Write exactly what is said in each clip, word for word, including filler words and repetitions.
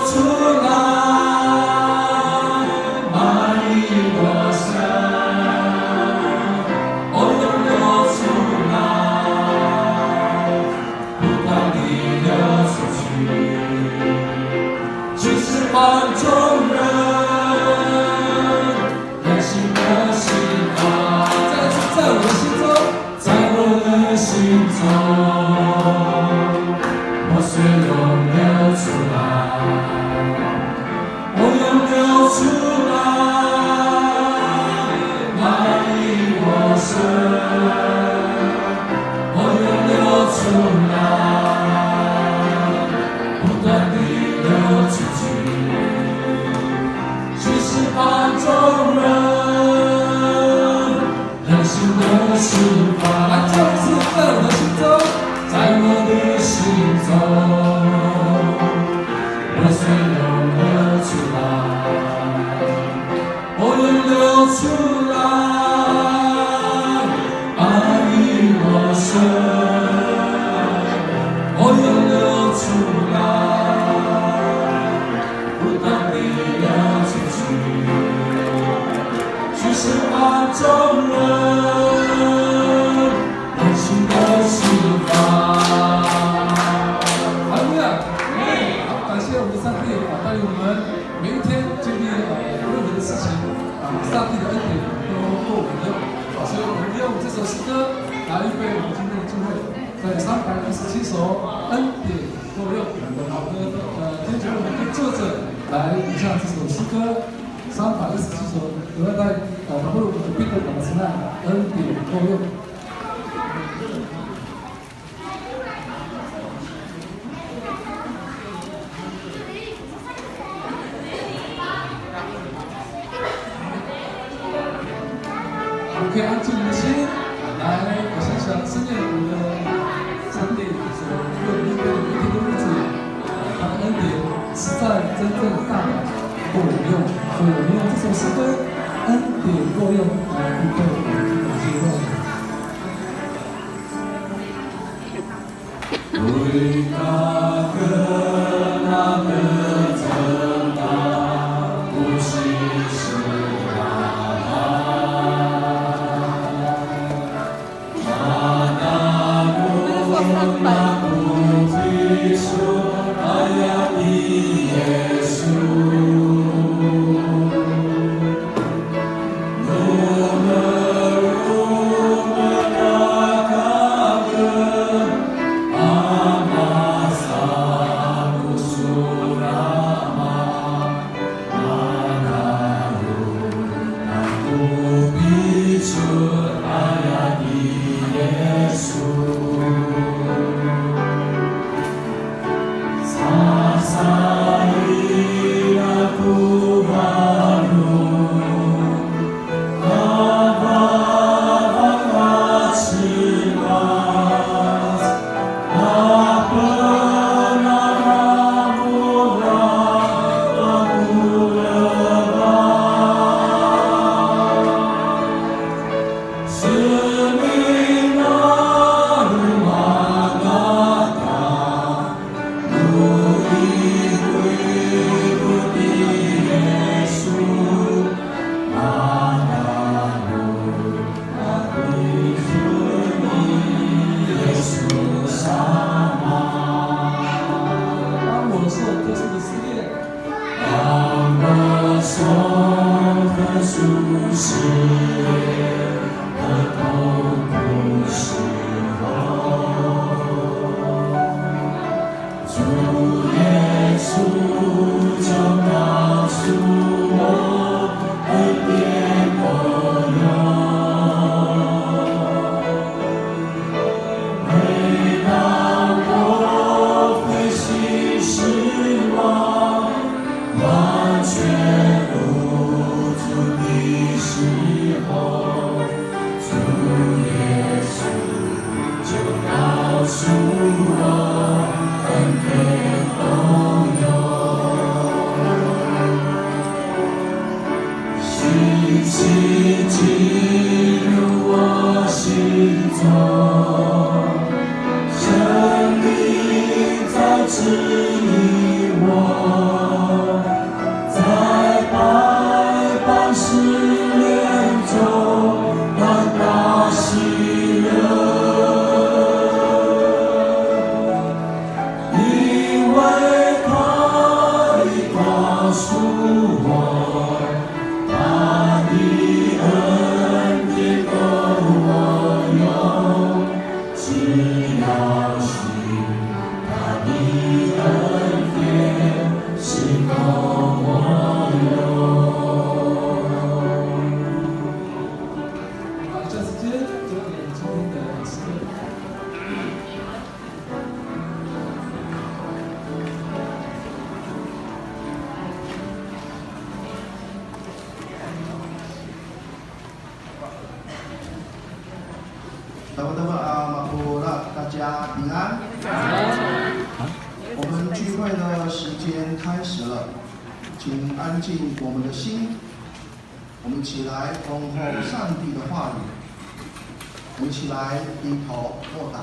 出來，滿溢我身，哦，湧流出來，不斷地流出去，去釋放眾人。 良心的釋放，再一次在我的心中，在我的心中，活水湧流出來，哦，湧流出來，滿溢我身，哦，湧流出來，不斷地流出去。 去釋放眾人，良心的釋放。來，再一次在我的心中，在我的心中，活水湧流出來，哦，湧流出來，滿溢我身，哦，湧流出來。 不斷地流出去，去釋放眾人，良心的釋放。哈利路亞！好，感謝我們的上帝啊，帶領我們每一天經歷，呃，任何的事情啊，上帝的恩典都夠我們用。所以我們用這首詩歌來預備我們今天的聚會。 在三百一十七首恩典夠用。好，我們的，呃，今天節目的作者來吟唱這首詩歌，三百一十七首，由他帶，呃，他為我們準備的榜词呢，恩典夠用。 OK，安靜我們的心，來，我想想思念我們的上帝所為我們預備的每一天的日子，他的恩典實在真正大到夠我們用，所以我們用這首詩歌，恩典夠用，來預備我們今天的聚會。Teman-teman, ah, mapuljat, 大家平安。我们聚会的时间开始了，请安静我们的心，我们一起来恭候上帝的话语，我们一起来低头默祷。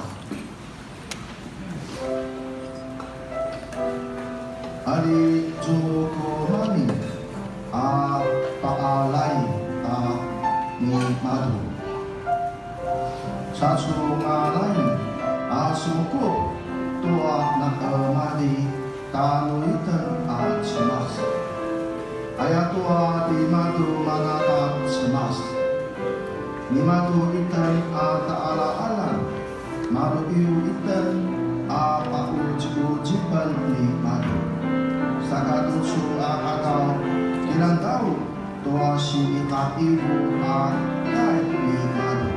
Ari zuku mani a pa'alai ta nimadju. Sa su ngalan a sukup tua na'emali tjanuitjen a Cemas. Ayatua timadju mana ta Cemas. Nimadju itjen a ta'ala'alan, maruiu itjen a pa'ucipucipen nimadju. Saka tucu a qadaw, kilangdau tua siniqaivu a kai nimadju.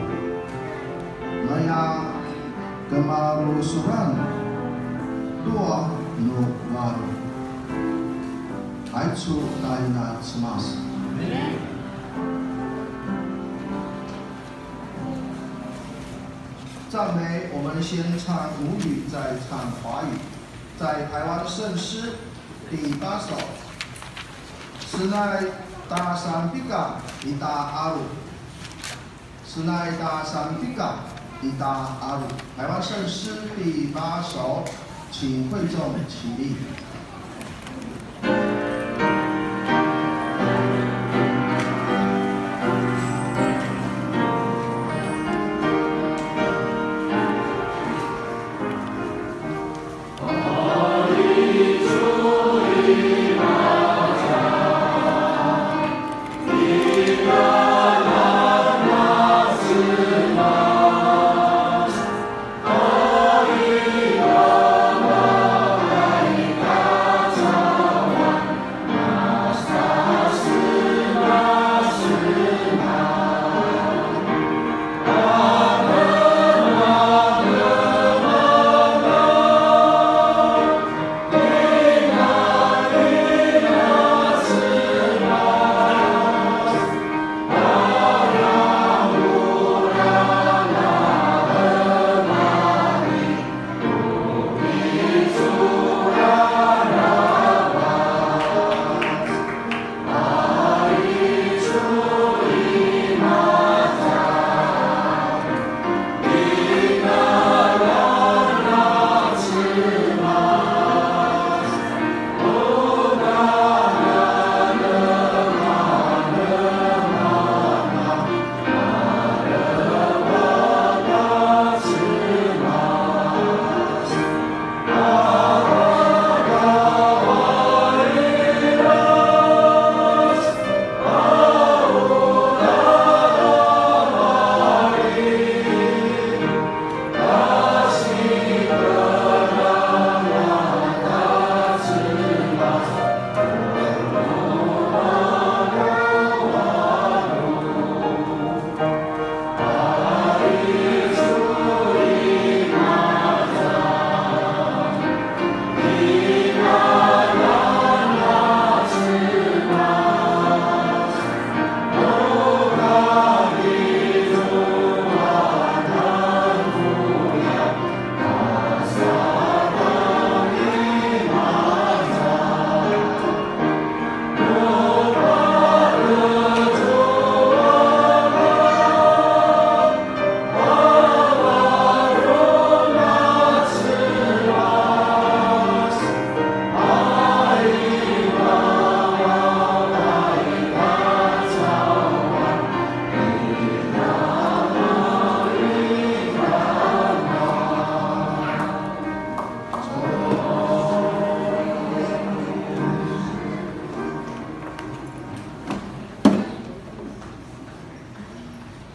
Maya kemarusuran tua nu varung. Aicu ta ina Cemas. 赞美，我们先唱母语，再唱华语，在台湾圣诗第八首，Senai ta sanpika ita aru. Senai ta sanpika ita aru. 台湾圣诗第八首，请会众起立。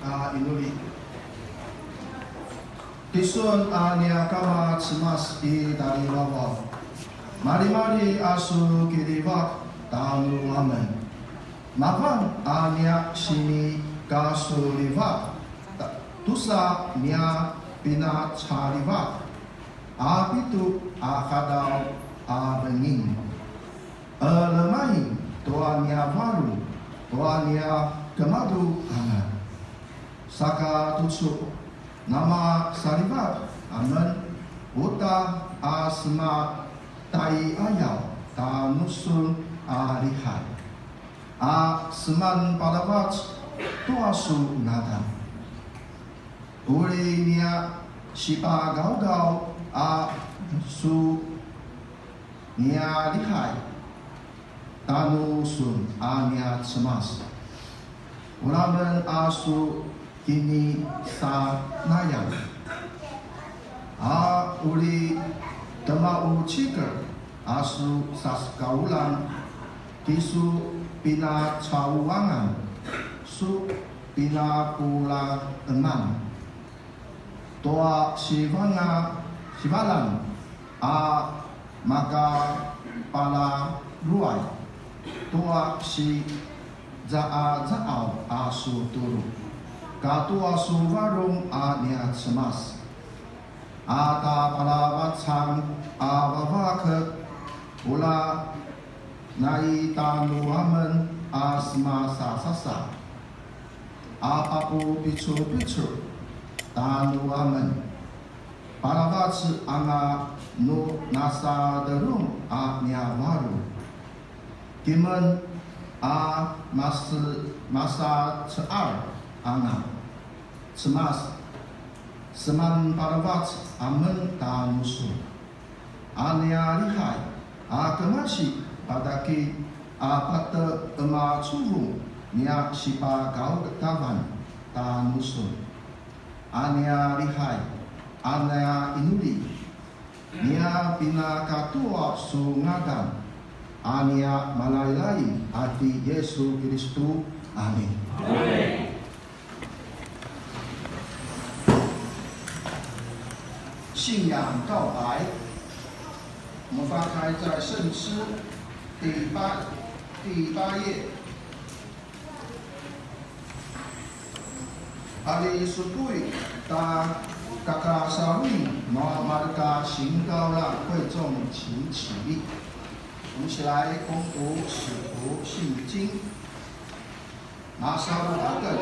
A, inuli. Tisun a nia Kama Cemas i tjarivavaw, malimali a su kiljivak tjanuamen. Mavan a nia sinikasulivak, ta-, tusa nia pinacalivak, a pitu a qadaw a vengin. Elemain tua nia varung, tua nia kemadru anga. Saka tucu Namasalivat amen uta a sema tjaiayaw tjanusun a lihay, a seman paravac tua su ngadan. Uri nia sipagawgaw a su nia lihay tjanusun a nia Cemas. Ula men a su kinisanayan, a uri temaucikel a su sasekaulan, ti su pinacauangan, su pinapulaeman tua sivanga, sivalan a makapalaruay, tua sizaazaaw a su tulu, katua su varung a nia Cemas, a tjaparavacan a vavak, ula naitjanuamen a semasasasa, a papupicupicul tjanuamen. Paravac anga nu nasadelung a nia varung. Timen a mase-, masacear anga. Cemas, seman paravac amen tjanusun a nia lihay, a kemasi pataki a pate emacuvung nia sipakaudavan tjanusun a nia lihay, a nia inuli, nia pinakatua su ngadan, a nia Malailai a ti Yesu Kiristu. Amin. 信仰告白，我们翻开在圣诗第八，第八页。Ali supuy ta kakasawi ma marka singkaula 会众请起立。我们一起来恭读使徒信经。 Masalu aken.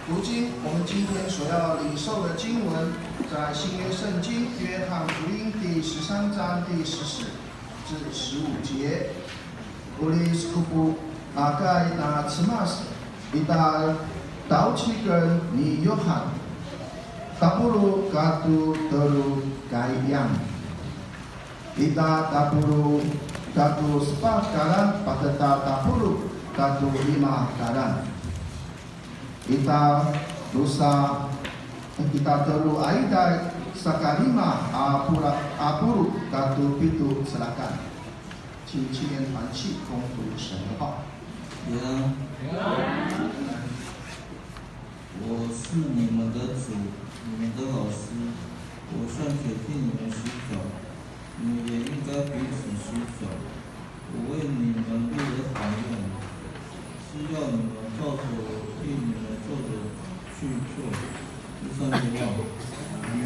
Rucing, 我们今天所要领受的经文在新约圣经约翰福音第十三章第十四至十五节。Uri sekupu a kai na Cemas ita tjaucikel ni Yuhan, tapuluq katu telu kaiyan, ita tapuluq katu sepatj karan patjeta tapuluq katu lima karan. Ita drusa, ita telu a ita saka lima a pulu, a pulu katua pitju celakan. 请青年团契恭读神的话。平安。平安。我是你们的主，你们的老师，我尚且替你们洗脚，你们也应该彼此洗脚。我为你们立了法院，是要你们照着我替你们做的去做。以上结束。阿门。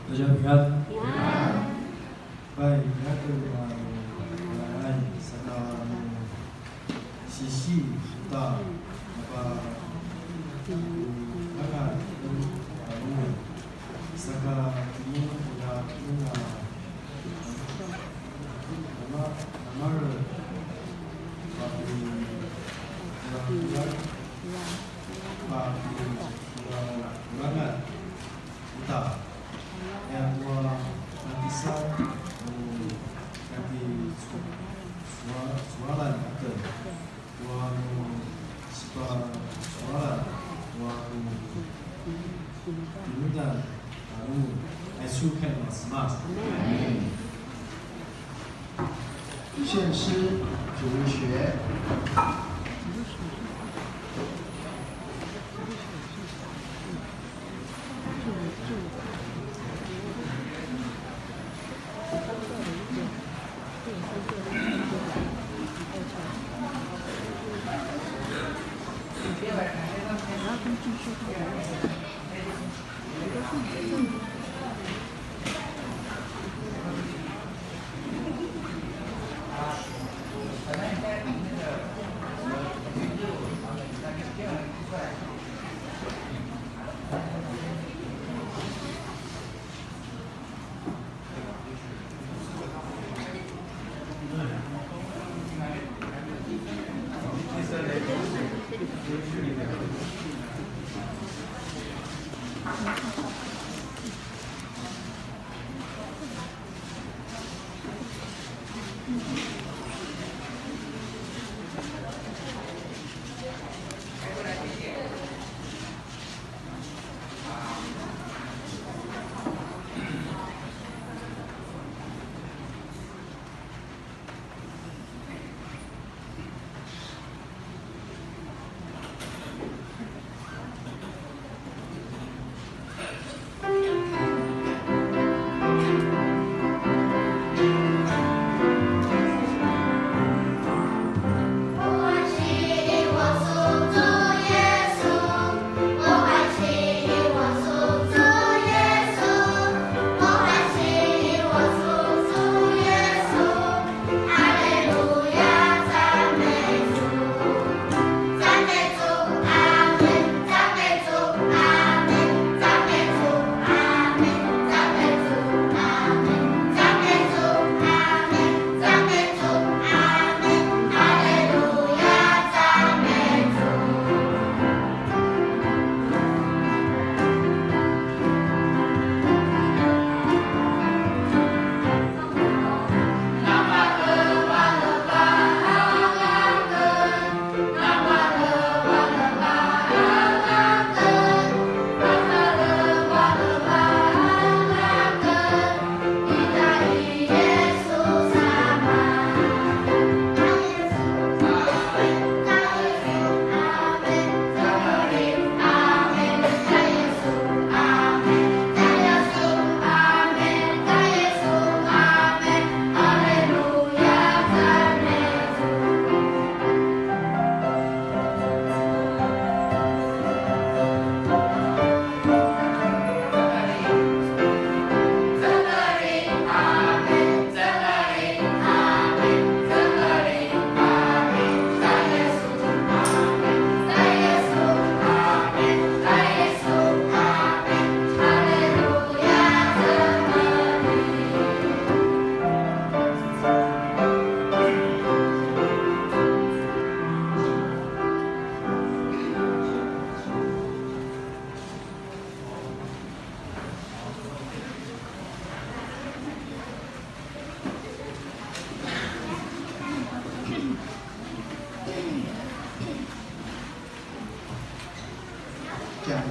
大家平安。平安。Pai, kiaken a nu Lailai, saka nu sisi uta, napa nu kaka nu a nu, saka nu uta nu a nama, nama re, papi, papi, papi, papi, uta. Aya tua nakisa, o, kati su-, sua-, sualan aken. Tua nu sipa sualan, tua nu pinudan, anu, aicu kai masmas. Amin. 现诗主日学。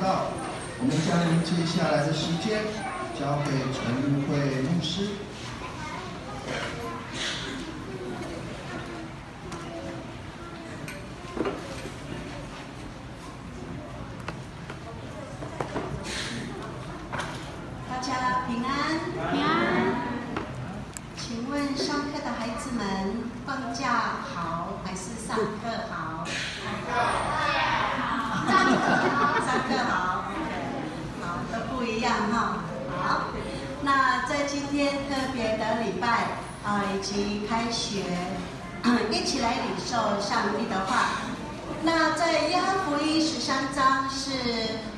到，我们将接下来的时间交给陈慧牧师。大家平安。平安。请问上课的孩子们，放假好还是上课好？上课好。上课好，OK，好，都不一样哈。好，那在今天特别的礼拜啊，以及开学，一起来领受上帝的话。那在约翰福音十三章是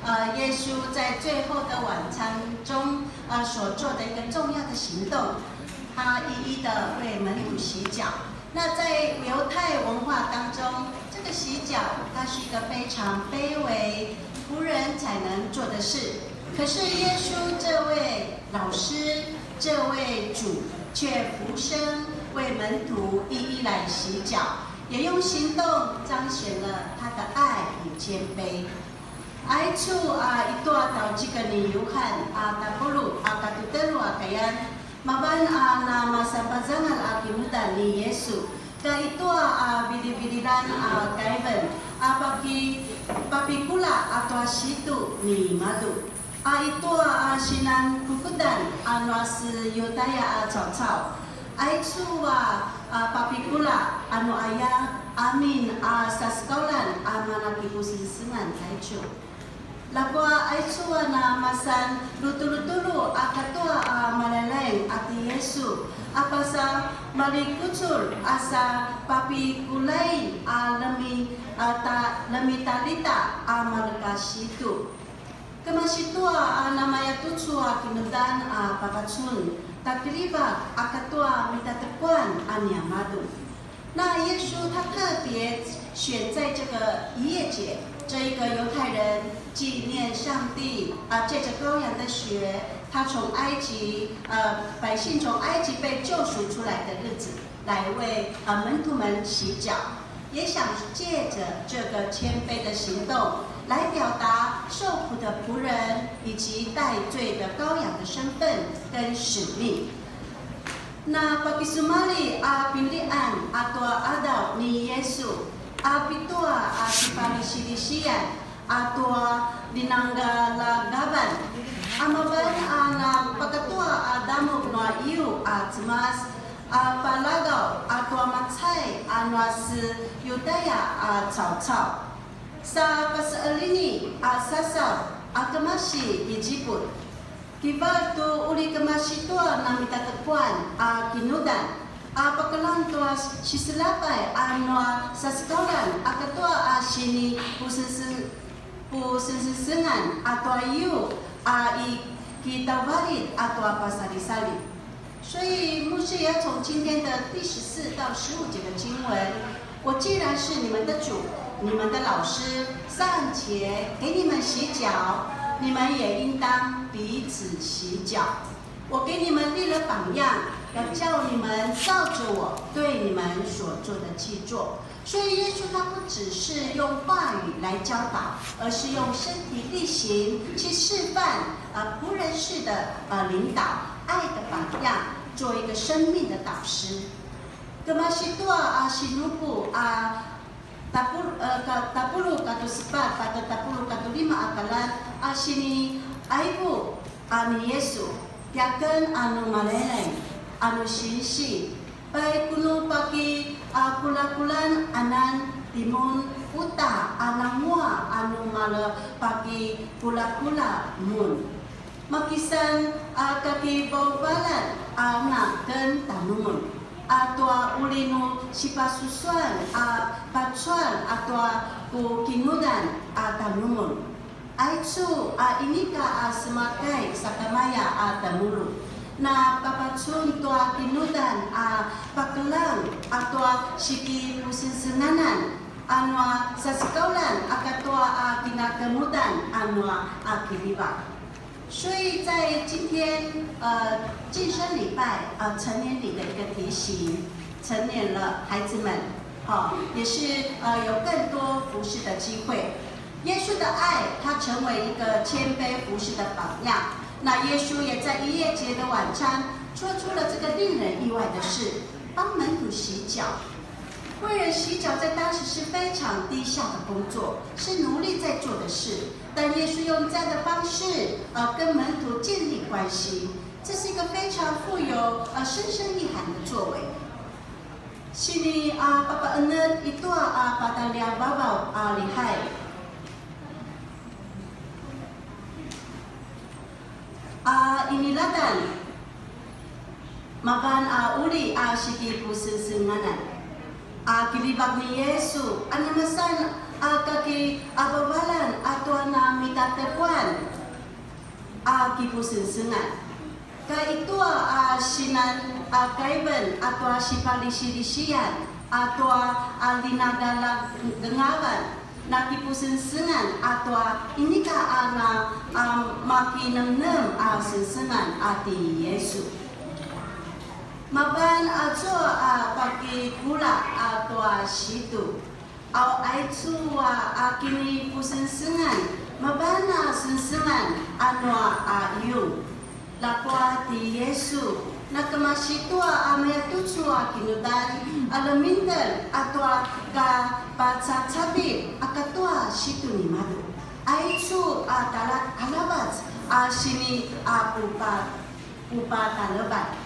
呃耶稣在最后的晚餐中呃所做的一个重要的行动，他一一的为门徒洗脚。那在犹太文化当中，这个洗脚它是一个非常卑微、仆人才能做的事。可是耶稣这位老师，这位主却俯身为门徒一一来洗脚，也用行动彰显了他的爱与谦卑。Aicu a i tua tjaucikel ni Yuhan a tapuluq a katjelu a kayan, mavan a namasanpazangal a kinudan ni Yesu, ka i tua a vilivilidan a taiven a papi, papikula a tua situ ni madu. A i tua a sinan kukudan a nua se Yudaya a caucau, aicu a, a papikula a nu aya amin a sasekaulan a mana kipusengsengan taicu. Ljakua aicu a namasan lutulutulu a katua a malailaing a ti Yesu a pasa malikucul a sa papikulai a lemi, a ta, lemitalita a mareka situ. Kemasi tua a namayatucu a kinudan a papacun, ta kiljivak a katua mitatekuan a niamadju. 那耶稣他特别选在这个逾越节，这一个犹太人纪念上帝啊，借着羔羊的血，他从埃及呃百姓从埃及被救赎出来的日子，来为呃门徒们洗脚。 也想借着这个谦卑的行动，来表达受苦的仆人以及代罪的羔羊的身份跟使命。那 pakisumalji a pinlian a tua qadaw ni Yesu a pitua a sipalisilisian a tua linanggalagavan, a mavan a na pakatua a damuk nua iu a Cemas, a palagaw a tua macay a nua se Yudaya a caucau. Sa paseqeljini a sasav a kemasi Ijiput. Kival tu uri kemasi tua namitatepuan a kinudan a pakeljang tua siselapay a nua sasekaulan a katua a sini pusese, pusesengsengan a tua iu a i kitavalid a tua pasalisali. 所以牧师也要从今天的第十四到十五节的经文，我既然是你们的主，你们的老师，上节给你们洗脚，你们也应当彼此洗脚。我给你们立了榜样，要叫你们照着我对你们所做的去做。 所以耶稣他不只是用话语来教导，而是用身体力行去示范，呃，仆人式的，呃，领导，爱的榜样，做一个生命的导师。Kemasi tua a sinupu a tapuluq, eh, ka, tapuluq katua sepatj, patje tapuluq katua lima a kalan, a sini aivu a ni Yesu, tiaken a nu maleleng, a nu sinsi, pai kunu paki a kulakulan anan timun uta a nanguaq a nu male paki kulakula mun. Makisan a kakivauvalan a ngaken tanumun, a tua uri nu sipasusuan a pacual a tua ku kinudan a tanumun. Aicu a inika a semakay sakamaya a temulu, na papacun tua kinudan a pakeljang a tua sikipusengsenganan a nua sasekaulan a katua a kinakemudan a nua a kiljivak. 所以在今天，呃，近身礼拜，呃，成年礼的一个提醒，成年了，孩子们，好，也是，呃，有更多服侍的机会。耶稣的爱，他成为一个谦卑服侍的榜样。那耶稣也在逾越节的晚餐做出了这个令人意外的事，帮门徒洗脚。为人洗脚在当时是非常低下的工作，是奴隶在做的事，但耶稣用这样的方式，呃，跟门徒建立关系。这是一个非常富有，呃，深深意涵的作为。Sini a papaqenetj i tua a patjalivavaw a lihay. A iniladan, mavan a uri a sikipusengsenganan. A kilivak ni Yesu, a namasan a kaki a vavalan a tua na mitatepuan a kipusengsengan. Ka i tua a sinan a kaiven a tua sipalisilisian a tua a linadalagengavan, na kipusengsengan a tua inika a na a makinemnem a sengsengan a ti Yesu. Mavan azua a pakikula a tua situ. Au aicu a, a kinipusengsengan, mavan a sengsengan a nua a iyu. Ljakua ti Yesu, na kemasi tua a mayatucu a kinudan, a lemingdel a tua ka pacacapilj a katua situ nimadju. Aicu a tala-, alavac a sini a pupa-, pupatalevan.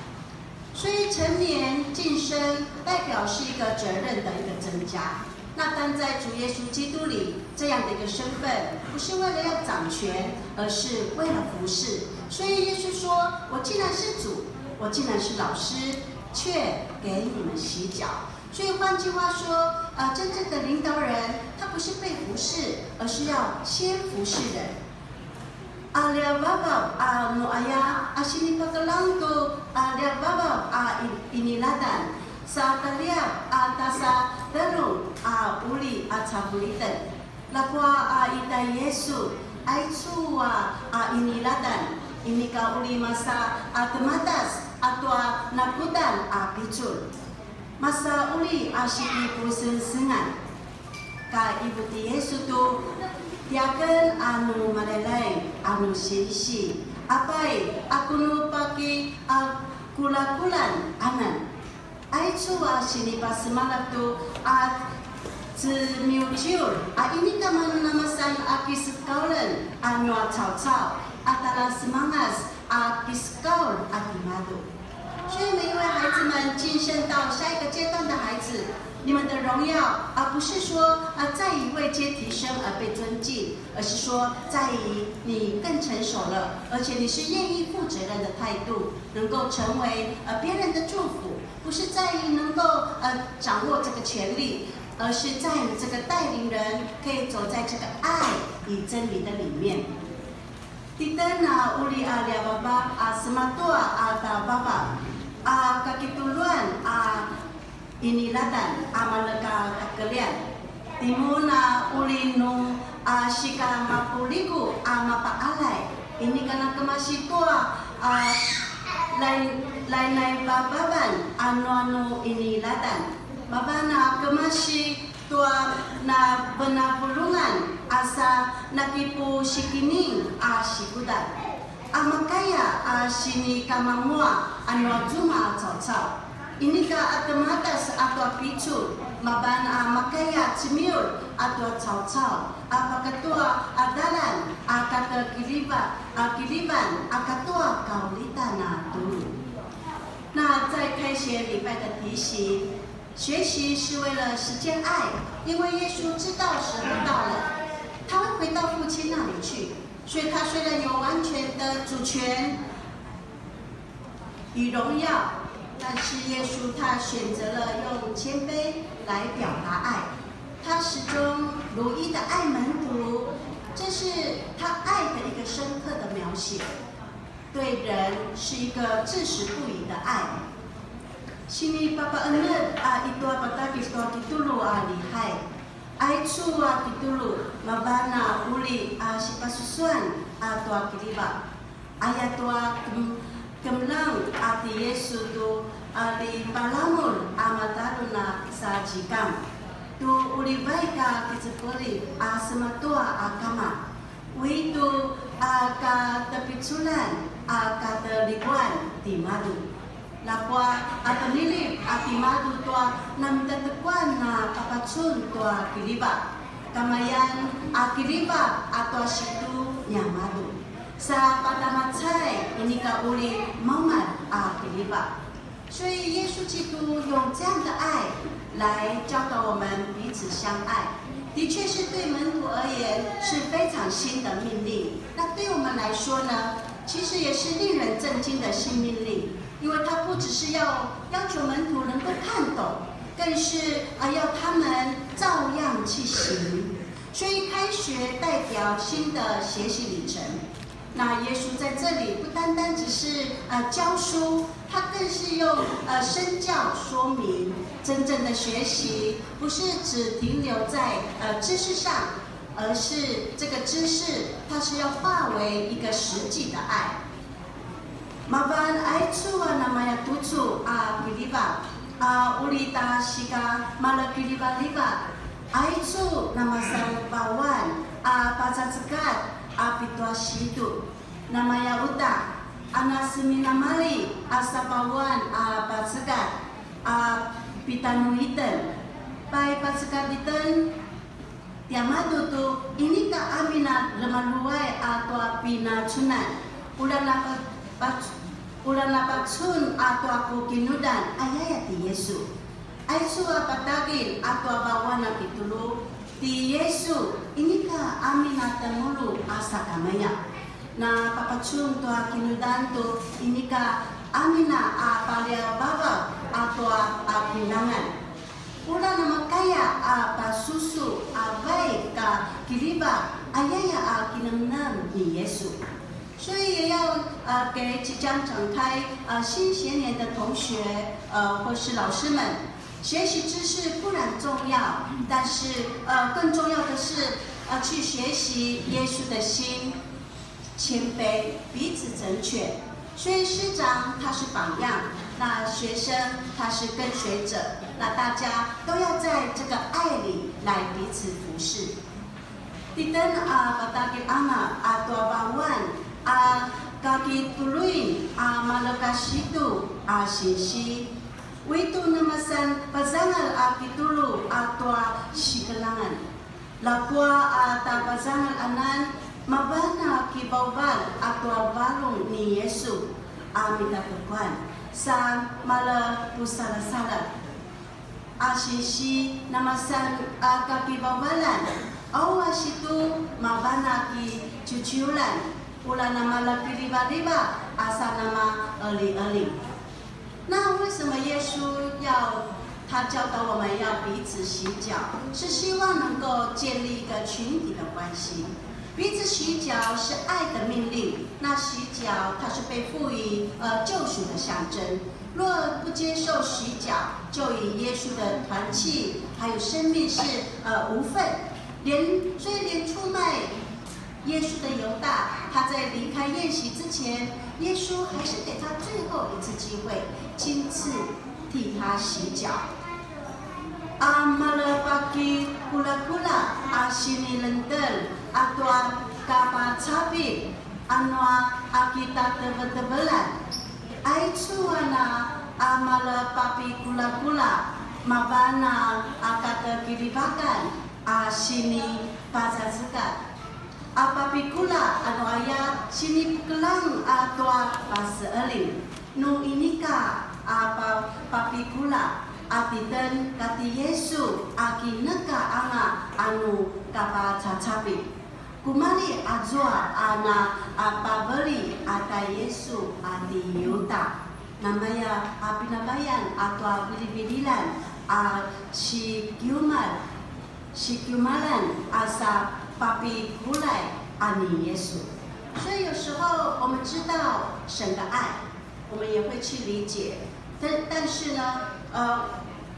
所以成年晋升代表是一个责任的一个增加。那但在主耶稣基督里，这样的一个身份，不是为了要掌权，而是为了服侍。所以耶稣说：“我既然是主，我既然是老师，却给你们洗脚。”所以换句话说，呃，真正的领导人，他不是被服侍，而是要先服侍人。 A ljavavaw a nu aya a sinipakeljang tu a ljavavaw a i-, iniladan, sa taliav a tasa telung a uri a cavuliten. Ljakua a ita Yesu, aicu a, a iniladan, inika uri masa a temadas a tua nakudan a picul. Masa uri a sikipusengsengan. Ka ivu ti Yesu tu, tiaken a nu maleleng a nu sinsi, a pai, a ku nu paki a kulakulan anan. Aicu a sinipasemalak tu a cemiuciur, a inika manu namasan a kisekauljen a nua caucau, a talasemangas a kisekaulj a timadju. 所以每一位孩子们晋升到下一个阶段的孩子，你们的荣耀，而不是说，呃，在于位阶提升而被尊敬，而是说在于你更成熟了，而且你是愿意负责任的态度，能够成为，呃，别人的祝福，不是在于能够，呃，掌握这个权力，而是在于这个带领人可以走在这个爱与真理的里面。 Titjen a uri a ljavavaw a sematua a tjavavaw a kakituluan a iniladan a maleka kakeljan. Timun a uri nu a sika mapuligu a mapaqaljay, inika na kemasi tua a lain-, lainaivavan a nuanu iniladan. Mavan a kemasi tua na venavulungan a sa nakipusikining a sikudan. A makaya a sinikamangua a nua zuma a caucau. Inika a temadas a tua picul, mavan a makaya cemiul a tua caucau, a pakatua a dalan a katekiliva-, a kilivan a katua kaulitan a tulu. 那在开学礼拜的提醒， 学习是为了实践爱，因为耶稣知道时候到了，他会回到父亲那里去，所以他虽然有完全的主权与荣耀，但是耶稣他选择了用谦卑来表达爱。他始终如一的爱门徒，这是他爱的一个深刻的描写。 对人是一个至死不渝的爱。Sini papaqenetj a i tua patagis tua kitulu a lihay. Aicu a kitulu, mavan a uri a sipasusuan a tua kiliva. Ayatua kem-, kemeljang a ti Yesu tu a ljipalamur a matalun a sa zikang. tu uri vaik a kicekelip a sematua a kama, ui tu a katepiculan a katelipuan timadju. Ljakua a penilip a timadju tua namitatekuan a papacun tua kiliva. Kamayan a kiliva a tua situ niamadju. Sa patamacay inika uri maumad a kiliva. 所以耶稣基督用这样的爱来教导我们彼此相爱，的确是对门徒而言是非常新的命令。那对我们来说呢，其实也是令人震惊的新命令，因为他不只是要要求门徒能够看懂，更是啊要他们照样去行。所以开学代表新的学习里程。 那耶稣在这里不单单只是呃教书，他更是用呃身教说明，真正的学习不是只停留在呃知识上，而是这个知识它是要化为一个实际的爱。Mavan aicu a namaya tucu a kiliva a uri ta sika malakilivalivak, aicu namasan vawan a pacacekat a pitua situ. Namaya uta a naseminamali a sapawan a pacekat a pitanuiten. Pai pacekat iten tiamadju tu inika amin a remaluay a tua pinacunan. Ula napac- Ula napacun a tua ku kinudan ayaya ti Yesu. Aicu a patagilj a tua vawan a kitulu ti Yesu, inika amin a temulu a sakamaya. Na papacun tua kinudan tu inika amin a paliavavaw a tua a pinangan. Ula namakaya a pasusu a vaik a kiliva ayaya a kinemnem ni Yesu. 所以也要呃给即将展开呃新学年的同学呃或是老师们，学习知识固然重要，但是呃更重要的是呃去学习耶稣的心，谦卑，彼此成全。所以师长他是榜样，那学生他是跟随者，那大家都要在这个爱里来彼此服侍。 Titjen a patagilj anga a tua vawan a kakituluin a malekasitu a sinsi. Uitu namasan pazangal a kitulu a tua sikelangan. Ljakua a tapazangal anan mavan a kivauval a tua varung ni Yesu a mitatekuan sa malepusalasaladj. A sinsi namasan a kakivavalan, au a situ mavan a kiciuciulan, ula namalakilivaliva a sa namaelieli. 那为什么耶稣要他教导我们要彼此洗脚？是希望能够建立一个群体的关系。彼此洗脚是爱的命令，那洗脚它是被赋予呃救赎的象征。 若不接受洗脚，就与耶稣的团契还有生命是呃无份。连所以连出卖耶稣的犹大，他在离开宴席之前，耶稣还是给他最后一次机会，亲自替他洗脚。A malepakikulakula a sinilentel a tua kapacapi anua a kitatevetevelan. Aicu a na a malepapikulakula mavan a katekilivakan a sinipazazekat. A papikula anu aya sinipukelang a tua paseelin. Nu inika a pa- papikula a titjen kati Yesu a kineka anga anu kapacacapi. Kumali azua a na a paveli a ta Yesu a ti Yuta. Namaya a pinabayan a tua vilivililjan a sikiumal, sikiumalan a sa papikulay a ni Yesu. 所以有时候我们知道神的爱，我们也会去理解，但但是呢，呃，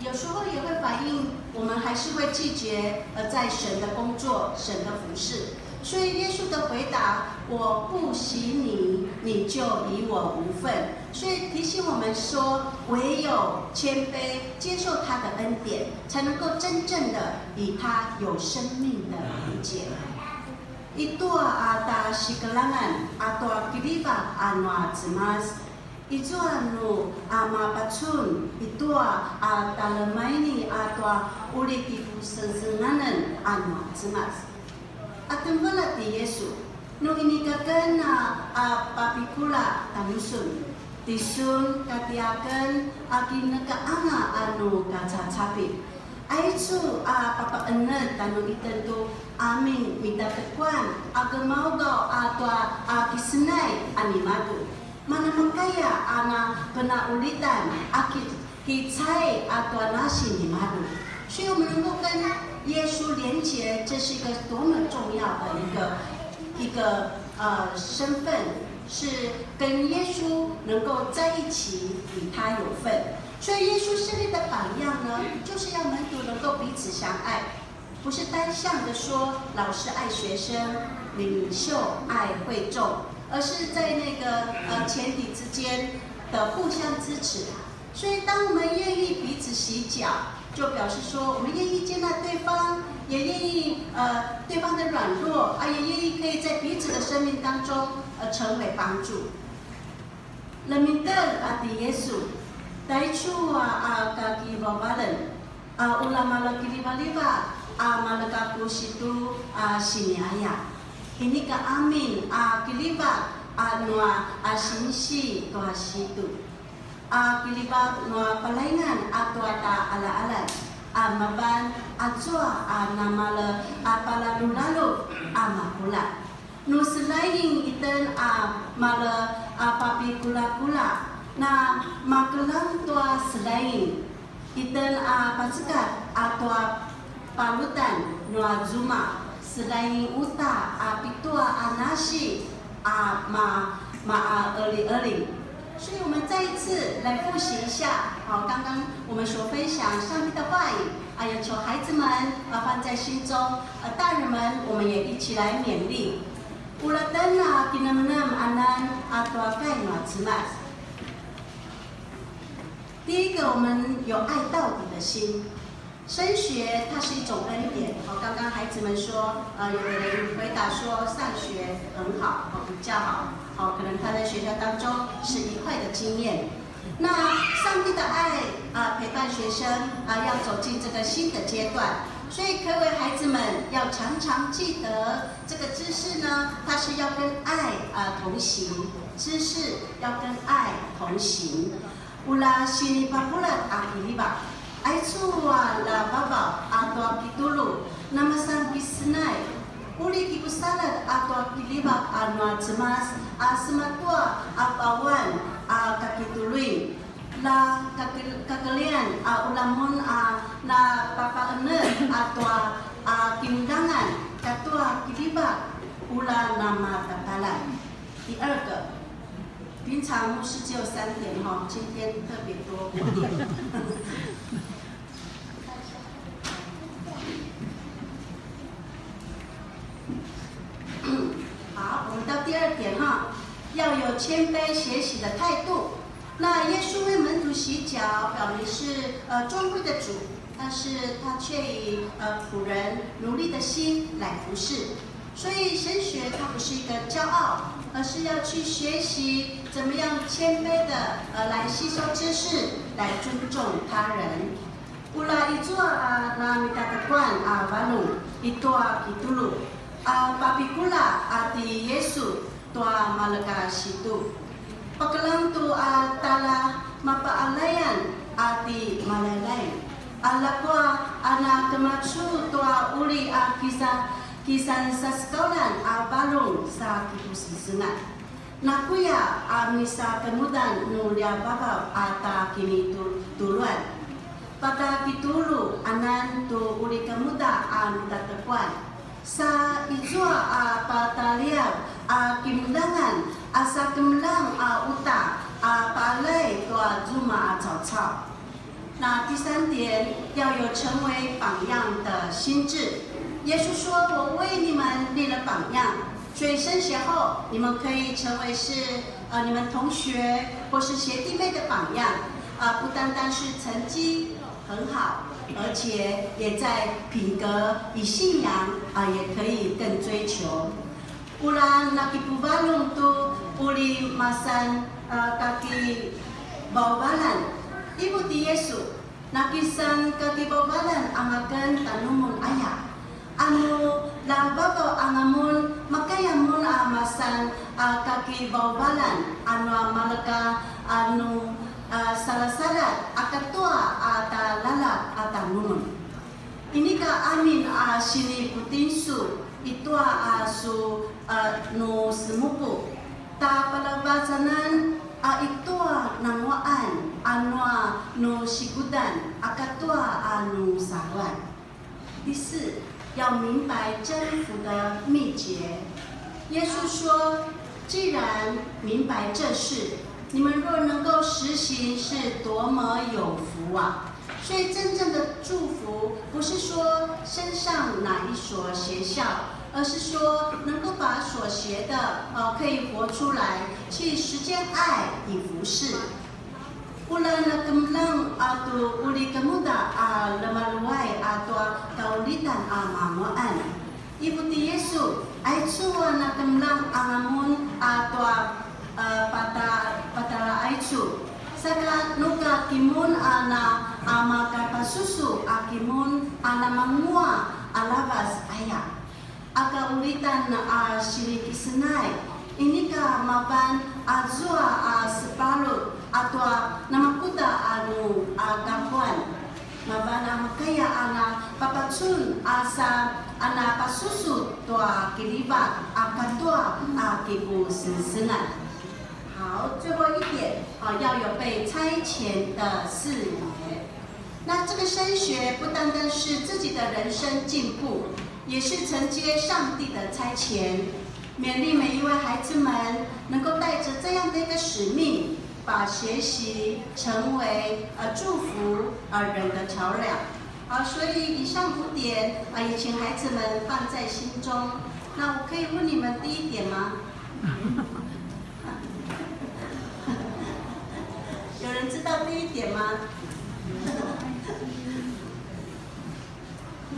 有时候也会反映我们还是会拒绝呃在神的工作、神的服侍。所以耶稣的回答：“我不洗你，你就与我无份。”所以提醒我们说，唯有谦卑接受他的恩典，才能够真正的与他有生命的连结。I tua a ta sikelangan a tua kilivak a nua Cemas, izua nu a mapacun i tua a talemaini a tua uri kipusengsenganen a nua Cemas. A temvela ti Yesu, nu inika ken a, a papikula tanusun, tisun katiaken a kinekaanga a nu kacacapit. Aicu a papaened tanu iten tu amin mitatekuan a gemaugaw a tua a kisenay a nimadju. Manamakaya a na penaulitan a ki, kicai a tua nasi nimadju. 所以我们能够跟耶稣连结，这是一个多么重要的一个，一个，呃，身份，是跟耶稣能够在一起，与他有份。所以耶稣设立的榜样呢，就是要门徒能够彼此相爱。 不是单向的说老师爱学生，领袖爱会众，而是在那个，呃，前提之间的互相支持。所以当我们愿意彼此洗脚，就表示说我们愿意接纳对方，也愿意，呃，对方的软弱，啊，也愿意可以在彼此的生命当中，呃，成为帮助。 Lemitel a ti Yesu, taicu a, a kakivavalen, a ula malakilivaliva a malakakusitu a siniaya. Inika amin a kiliva a nua a sinsi tua situ. A kiliva nua palaingan a tua ta alaalan a mavan a cua a namale a palalulalu a makula. Nu selaing iten a male a papikulakula, na makelang tua selaing iten a pacekat a tua palutan nua zuma, selaing uta a pitua a nasi a ma, maaelieli. 所以我们再一次来复习一下，好，刚刚我们所分享上帝的话语，啊，也求孩子们啊放在心中，呃，大人们我们也一起来勉励。Ula tjen a kinemenem anan a tua kai nua Cemas. 第一个，我们有爱到底的心。 升学它是一种恩典。好，刚刚孩子们说，呃，有的人回答说上学很好，哦，比较好，好，可能他在学校当中是愉快的经验。那上帝的爱，啊，陪伴学生，啊，要走进这个新的阶段。所以各位孩子们要常常记得，这个知识呢，它是要跟爱，啊，同行，知识要跟爱同行。 Ula sinipapulat a kiliva, aicu a la vavaw a tua kitulu, namasan kisenay. Uli kipusalat a tua kiliva a nua Cemas a sematua a pawan a kakituluin. La kakel-, kakelian a ulamun a na papaened a tua a kimudangan katua kiliva ula namatatalan. 第二个，平常牧师只有三点哈，今天特别多。好，我们到第二点哈，要有谦卑学习的态度。那耶稣为门徒洗脚，表明是，呃，尊贵的主，但是他却以，呃，仆人努力的心来服侍。 所以神学它不是一个骄傲，而是要去学习怎么样谦卑的，呃，来吸收知识，来尊重他人。Ula izua a na mitatakuan a varung i tua kitulu, a papikula a ti Yesu tua maleka situ. Pakelang tu a tala mapaalayan a ti Malalay. A ljakua a na kemacu tua uri a kisa, kisan sasekaulan a varung sa kipusisengan. Nakuya a misakemudan nu lja vavaw a ta kinituluan. Pata kitulu anan tu uri kemuda a mitatekuan. Sa izua a pataliaw a kimudangan a sakemelang a uta a paalay tua zuma a caucau. 那第三点，要有成为榜样的心志。耶稣说：“我为你们立了榜样，所以升学后你们可以成为是，呃，你们同学或是学弟妹的榜样，啊，不单单是成绩很好，而且也在品格与信仰，啊，也可以更追求。Ula nakipuvarung tu uri masan, a, kakivauvalan. Ivu ti Yesu, nakisan kakivauvalan anga ken tanumun aya. Anu lavavaw anga mun, makaya mun a masan, a, kakivauvalan, anu a mareka, anu, a, salasaladj, a katua, a, ta lalap, a tanumun. Inika amin a siniputinsu i tua a su, a, nu semupu. Ta palavacanan a i tua nanguaqan a nua nu sikudan a katua a nu saluan. 第四，要明白征服的秘诀。耶稣说，既然明白这事，你们若能够实行，是多么有福啊！所以真正的祝福不是说升上哪一所学校，而是说能够把所学的，呃，可以活出来，去实践爱与服侍。Ula nakemeljang a tu uri kemuda a lemaluay a tua kaulitan a manguaqan. Ivu ti Yesu, aicu a nakemeljang anga mun a tua, a, pata-, patala aicu. Saka nuka kimun a na, a makapasusu a kimun a namanguaq a lavas aya. A kaulitan a sinikisenay, inika mavan azua a sepalut a tua namakuda a nu a kakuan. Mavan a makaya a na papacun a sa a na pasusu tua kilivak a katua a kipusengsengan. 好，最后一点，啊，要有被差遣的视野。那这个升学不单单是自己的人生进步，也是承接上帝的差遣。勉励每一位孩子们能够带着这样的一个使命，把学习成为，呃，祝福，呃，人的桥梁。好，所以以上五点，啊，也请孩子们放在心中。那我可以问你们第一点吗？有人知道第一点吗？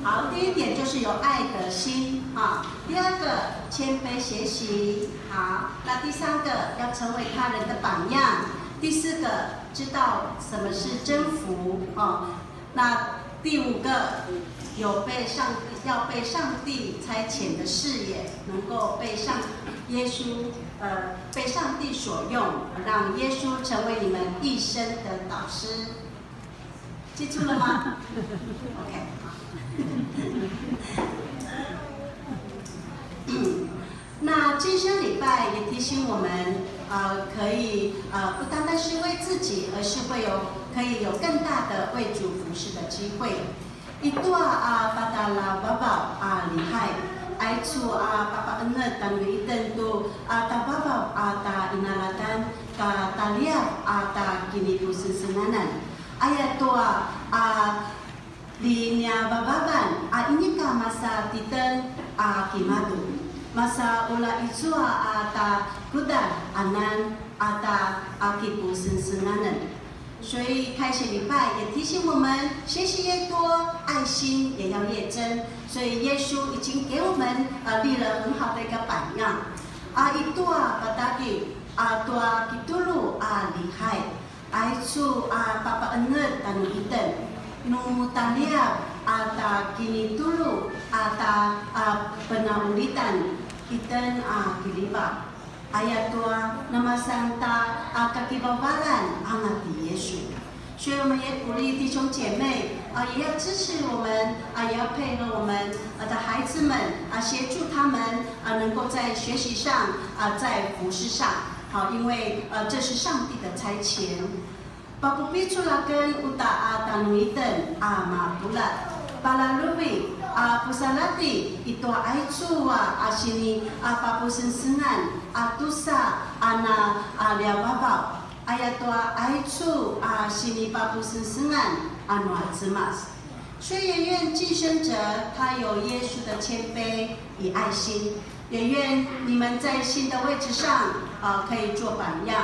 好，第一点就是有爱的心，哈。第二个，谦卑学习，好。那第三个，要成为他人的榜样。第四个，知道什么是征服，哦。那第五个，有被上帝，要被上帝差遣的视野，能够被上，耶稣，呃，被上帝所用，让耶稣成为你们一生的导师。 记住了吗？OK，好。那今生礼拜也提醒我们，呃，可以，呃，不单单是为自己，而是会有，可以有更大的为主服侍的机会。Itua a patala vavaw a lihay, aicu a papaqenetj tjanuitjen tu a tavavaw a ta inalatan, ka taliav a ta kinipusengsenganan. Ayatua a liniavavavan a inika masa titjen a kimadu, masa ula izua a ta kudal anan a ta a kipusengsenganan. 所以开学礼拜也提醒我们，学习越多，爱心也要越真。所以耶稣已经给我们，呃，立了很好的一个榜样。A itua pataki, a tua kitulu a lihay. Aicu a papaqenetj tjanuitjen, nu taliav a ta kinitulu a ta a penaulitan itjen a kilivak. Ayatua namasan ta a kakivavalan anga ti Yesu. 所以我们也鼓励弟兄姐妹啊，也要支持我们啊，也要配合我们啊的孩子们啊，协助他们啊，能够在学习上啊，在服事上。好，因为呃，这是上帝的差遣。 Papupicul aken uta a tjanuitjen a mapuljat. Palaluvi a pusaladji i tua aicu a sini a papusengsengan a tusa a na a liavavaw. Ayatua aicu a sini papusengsengan a nua Cemas. 所以也愿寄生者他有耶稣的谦卑与爱心，也愿你们在信的位置上，啊，可以做榜样。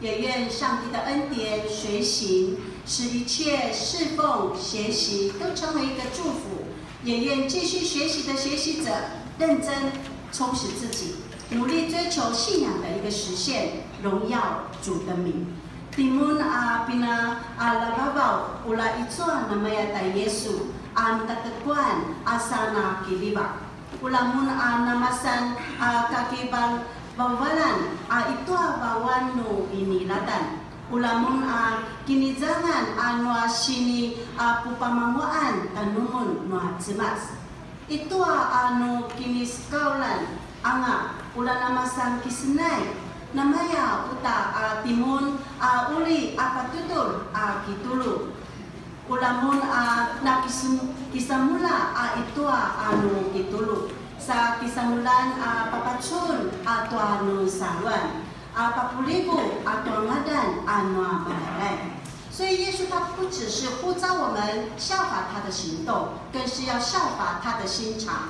也愿上帝的恩典随行，使一切侍奉、学习都成为一个祝福。也愿继续学习的学习者认真充实自己，努力追求信仰的一个实现，荣耀主的名。Timun a pina a lavavaw, ula icuan namaya ta Yesu a natatekuan a sana kiliva. Ula mun a namasan a kakivavalan a itua vawan nu inilatan. Ula mun a kinizangan a nua sini a pupamanguaan tanumun nua Cemas. Itua a nu kiniskaulan anga ula namasan kisenai. Namaya uta a timun a uli a patutul a kitulu. Ula mun a na kisem-, kisamulja a itua a nu kitulu, sa kisamulan a papacun a tua nu saluan, a papuligu a tua ngadan a nua Malalay. 所以耶稣他不只是呼召我们效法他的行动，更是要效法他的心肠。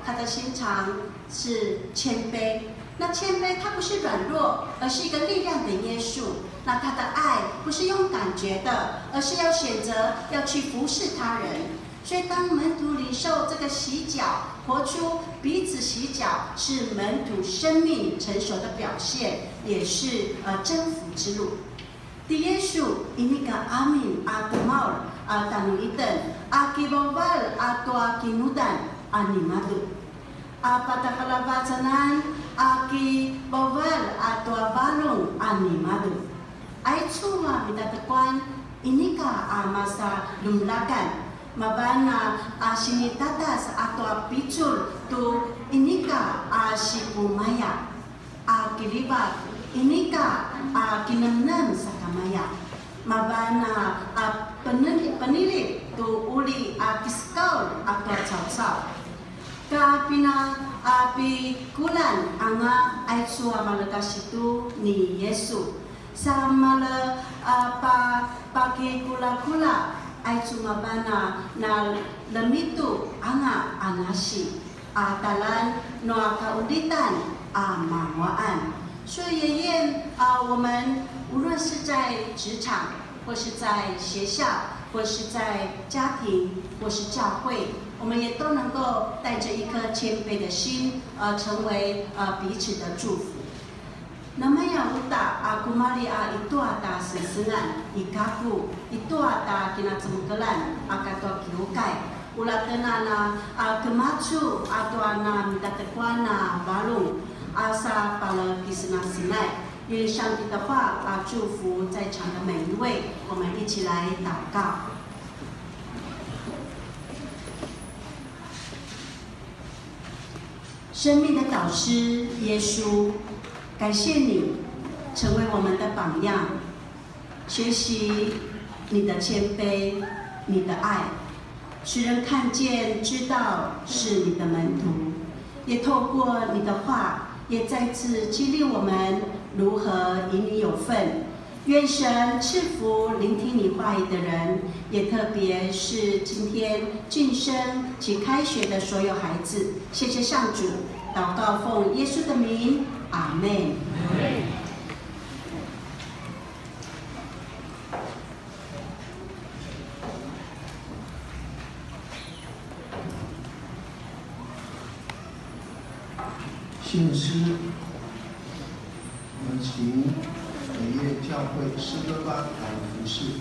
他的心肠是谦卑，那谦卑它不是软弱，而是一个力量的约束。那他的爱不是用感觉的，而是要选择要去服侍他人。所以当门徒领受这个洗脚，活出彼此洗脚，是门徒生命成熟的表现，也是，呃，征服之路。Ti Yesu inika amin a temaul a tjanuitjen a kivauval a tua kinudan a nimadju. A patjaparavacanan a kivauval a tua varung a nimadju. Aicu a mitatekuan inika a masa lumlakan, mavan a, a sinitatas a tua picul tu inika a sipumaya, a kilivat inika a kinemnem sakamaya, mavan a, a peneli-, penilip tu uli a kisekaul a tua caucau. Ka pina a pikulan anga aicu a malekasitu ni Yesu. Sa male a pa-, pakikulakula aicu mavan a na lemitu anga a nasi a talan nua kaqulitan a manguaqan. 所以也愿，啊，我们无论是在职场，或是在学校，或是在家庭，或是教会，我们也都能够带着一颗谦卑的心，呃，成为，呃，彼此的祝福。Namaya uta a kumalji a itua ta sengsengan, i kaku, itua ta kinacemekeljan a katua kiukai, ula tjen a na, a, kemacu a tua na mitatekuan a varung a sa palekisenasenai. 愿上帝的话，啊，祝福在场的每一位，我们一起来祷告。生命的导师耶稣，感谢你成为我们的榜样，学习你的谦卑，你的爱，使人看见知道是你的门徒，也透过你的话，也再次激励我们如何与你有份。愿神赐福聆听你话语的人，也特别是今天近身及开学的所有孩子。谢谢上主，祷告奉耶稣的名，阿们。 信诗，我们请北越教会诗歌班来服侍。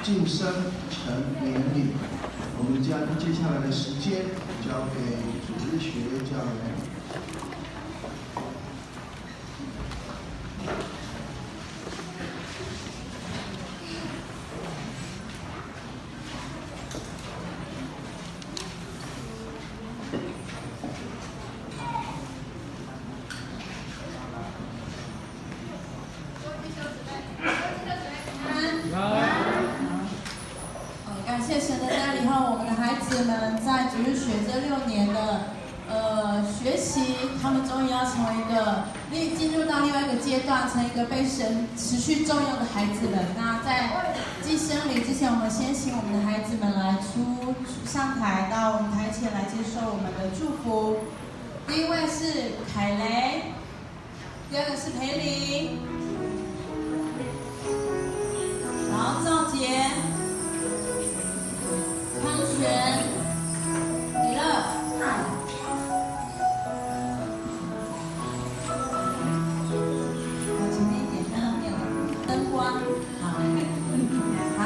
晉升成年礼。我们将接下来的时间交给主日学教员。呃，感谢神的带领，让我们的孩子们在主日学这六年的，呃，学习，他们终于要成为一个另，进入到另外一个阶段，成为一个被神持续重用的孩子们。那在晋升礼之前，我们先请我们的孩子们来出，上台，到我们台前来接受我们的祝福。第一位是凯雷。 第二个是培林，然后赵杰、康璇、李乐。往前面一点，看到没有？灯光。好。好，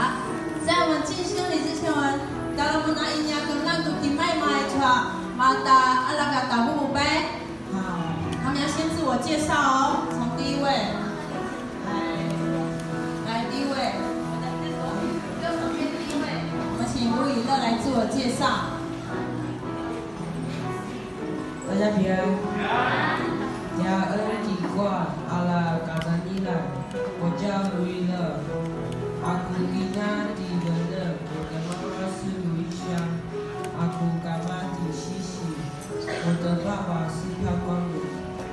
在我们进献礼之前，我们 dalam mun a ini akan lantuk timai mai tua mata alaka tabu bai. 好，他们要先自我介绍哦，从第一位，来，来，第一位，右手边第一位，我们请吴以乐来自我介绍。大家平安。Tiaen kikua ala kazanilay, 我叫吴以乐。Aku kina ti Venep, 我的妈妈是Lucia。Aku kama ti Sisi。 我的爸爸是判官。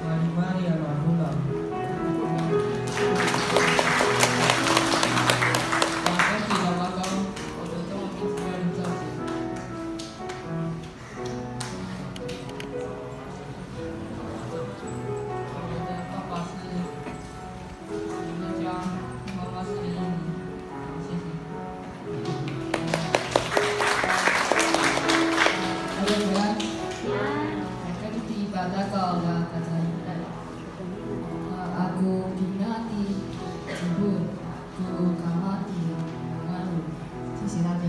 Maljimalji a mapuljat. Tiaken ti Lamakaw, 我的中文名字叫林兆杰。我的爸爸是 我们家妈妈是林依林，谢谢。Tiaken ti Padakaw a kazanilay. Aku kina ti Jibun, aku kama ti Ngalu. 谢谢大家。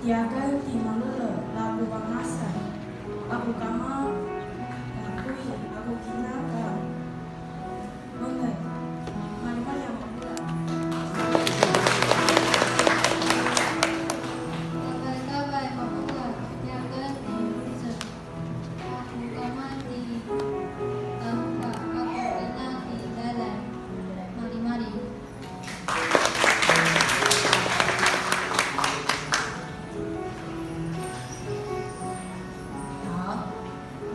Tiaken ti Malulu, labu Bangasa. Aku kama, aku i, aku kina ka. Maljimalji a mapuljat. Kavay, kavay a mapuljat, tiaken ti Luce. Aku kama ti Tamuka, aku kina ti Lalay. Maljimalji. 好，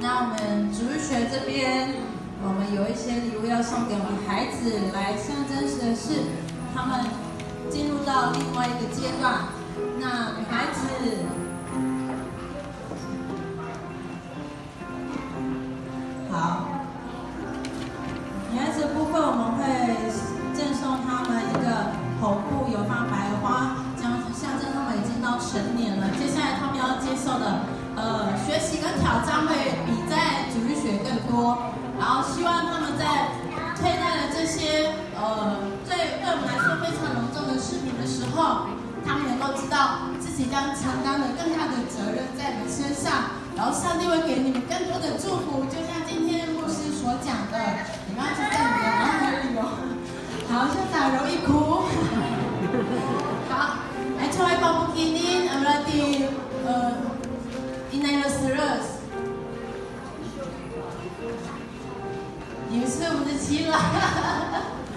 那我们主日学这边，我们有一些礼物要送给我们孩子，来象征的是他们进入到另外一个阶段。那女孩子， 好，女孩子的部分我们会赠送他们一个红布，有放白花，将象征他们已经到成年了。接下来他们要接受的，呃，学习跟挑战会比在主日学更多。然后希望他们在对待了这些，呃，对，对我们来说非常隆重的事情的时候，他们能够知道自己将承担了更大的责任在你们身上。 然后上帝会给你们更多的祝福，就像今天牧师所讲的，你们要知道你们要哪里哦。好，校长容易哭。好，来，出来报复给你，我们的，呃，Inai Lazarus。你们是我们的耆老，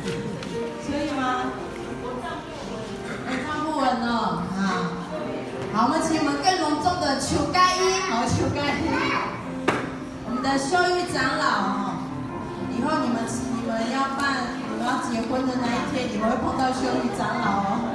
可以吗？我站不稳了啊。好，我们请我们更隆重的邱盖一，好，邱盖一，我们的秀玉长老哦。以后你们，你们要办，你们要结婚的那一天，你们会碰到秀玉长老哦。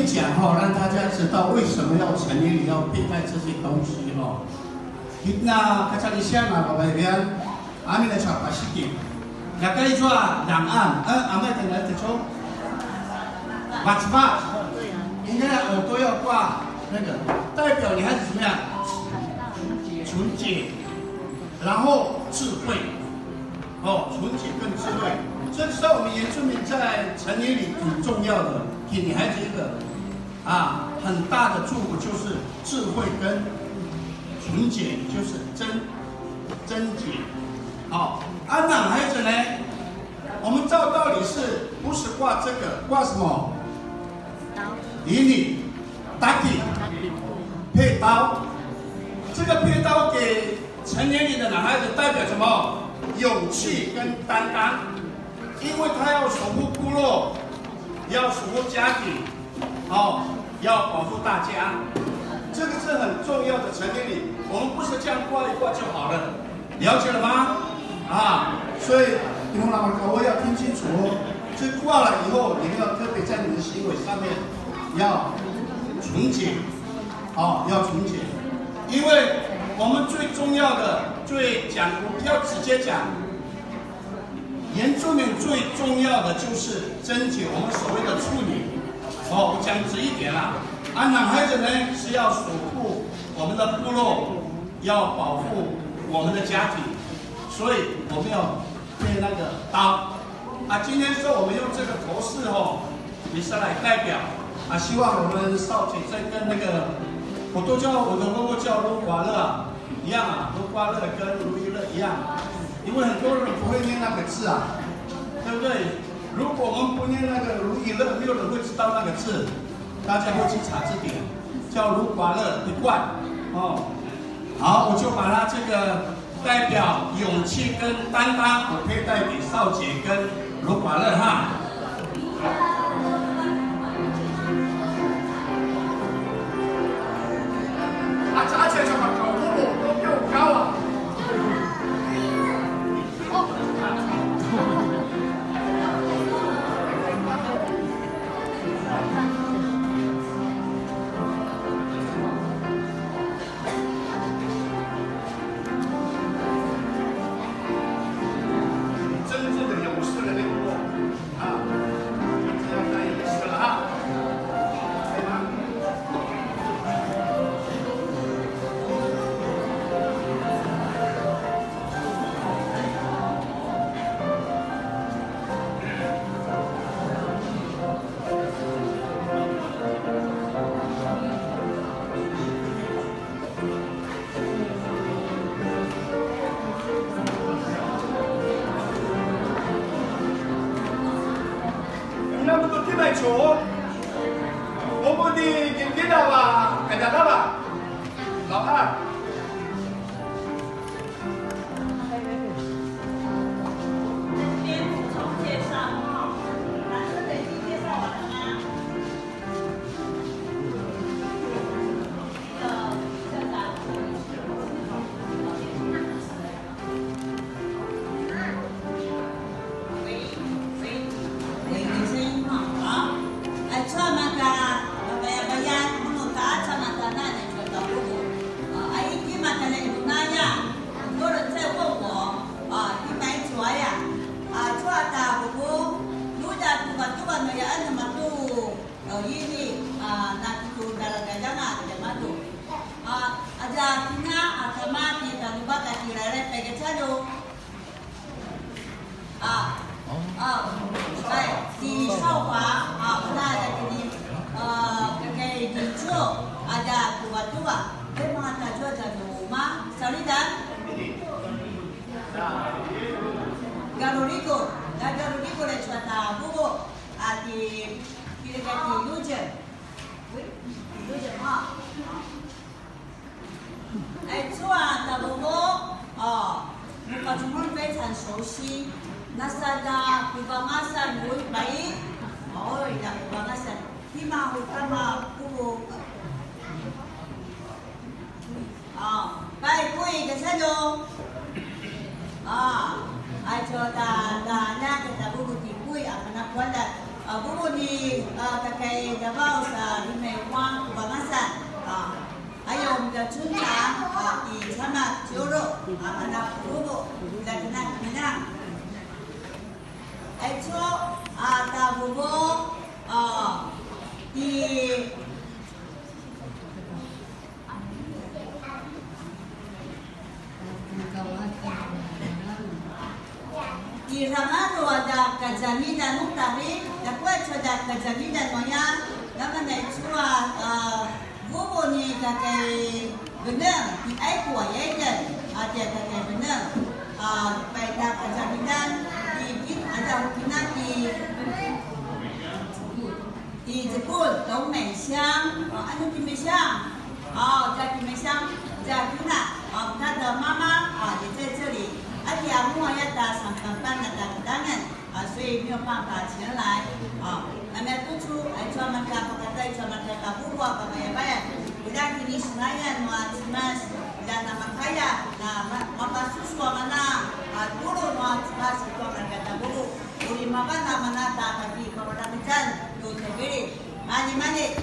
讲哈，让大家知道为什么要成年礼要佩戴这些东西哈。Na kacalisian a babai bian, amin a capa siki. Na kali cua langan, eh, amai tengah teco. Baca, 应该耳朵要挂那个，代表你还是怎么样？纯洁，然后智慧。 哦，纯洁跟智慧，这是在我们原住民在成年礼挺重要的，给女孩子一个啊很大的祝福，就是智慧跟纯洁，就是贞贞洁。好，啊，男孩子呢，我们照道理是不是挂这个？挂什么？ Ini, taki, 佩刀。这个佩刀给成年礼的男孩子代表什么？勇气跟担当，因为他要守护部落，要守护家庭，哦，要保护大家，这个是很重要的成年礼。我们不是这样挂一挂就好了。 了解了吗？啊，所以听众朋友，各位要听清楚哦。这挂了以后，你们要特别在你的行为上面要纯洁，哦，要纯洁，因为我们最重要的、最讲，我们要直接讲，原住民最重要的就是贞洁，我们所谓的处女。哦，我讲直一点啦。啊，男孩子呢是要守护我们的部落， 要保护我们的家庭，所以我们要配那个刀。啊，今天说我们用这个头饰哦，也是来代表啊，希望我们少姐在跟那个，我都叫我的哥哥叫Lu Kuala一样啊，Lu Kuala跟Lu Ila一样，因为很多人不会念那个字啊，对不对？如果我们不念那个Lu Ila，没有人会知道那个字。 大家会去查字典，叫Lu Kuala一罐哦。好，我就把它这个代表勇气跟担当，我佩戴给少杰跟Lu Kuala哈。啊，这而且怎么搞不都比我高啊？ 真正的勇士的那个梦啊，这样翻译就是了哈。 Ina bututimay cu, bubu ni Gilgilava, kadadava, lawa. 喂，喂，喂，声音不好啊。哎，aicu a maka, babayabayan, unu ta aca maka na, na aicu a takuku. A, ai, tima tjaljaivunaya. Kuru cai kuku, a, tima aicu aya. A, aicu a takuku, nuda tuvatuva naya anu matu, a, ini, a, na tutu daladalanga, tiamatu. A, aza kina, a, kama, ti tanuba, ka ti rairai, pegecadu. A, a, ai, ti Saupa, a, na, na, ti, a, kay, kay, ti Cu, a, da, tuva, tuva. Kay, manga tajua, tajua, ma, Saulidan. Garuriku, da, Garuriku, le, cua ta, bubu, a, ti, ti, ti, Lujen. Ui, ti Lujen, ha. Aicu a tavuvu, o, nu pacungun 非常熟悉. Nasa da pivangasan ui bai, o, ina pivangasan. Tima hu kama kuvu. O, bai kui kasadju. O, aicu ta, ta, na, ka tavuvu ti kui, a, mana kuanda, o, Vuvu ni, a, Kakai Davaw sa Limay Huang Kubangasan, a, ayaw mita cunta, a, i Camak Ciuru, a, mana vuvu, mita kena minang. Aicu, a, ta vuvu, a, ti Kiramadu a tja kadjamidan uta ri, ljakua tja kadjamidan uya, namanaicu a, a, vuvu ni Kakai Beneng, ti aiku a yaiden, a tja Kakai Beneng, a, pai tja kadjamidan, ti, ti, a tja hukina ti, Ti Zepul, 東美鄉, a, anu 東美鄉, a, 在東美鄉, 在 Kuna, a, 他的媽媽, a, 也在這裡, a, ti amu a yata sampanpan na takidangan, a, 所以沒有辦法前來, a, namaya tucu, a, aicu a mareka pakata, aicu a mareka kabubu, a, kabayabayan, ula kini senayan, a, Cemas, ula namakaya, na ma-, mapasusu a mana, a, tulu, a, Cemas, aicu a mareka kabubu. Uri mavan a mana ta kaki kawadamican tu teviri. Mali, mali.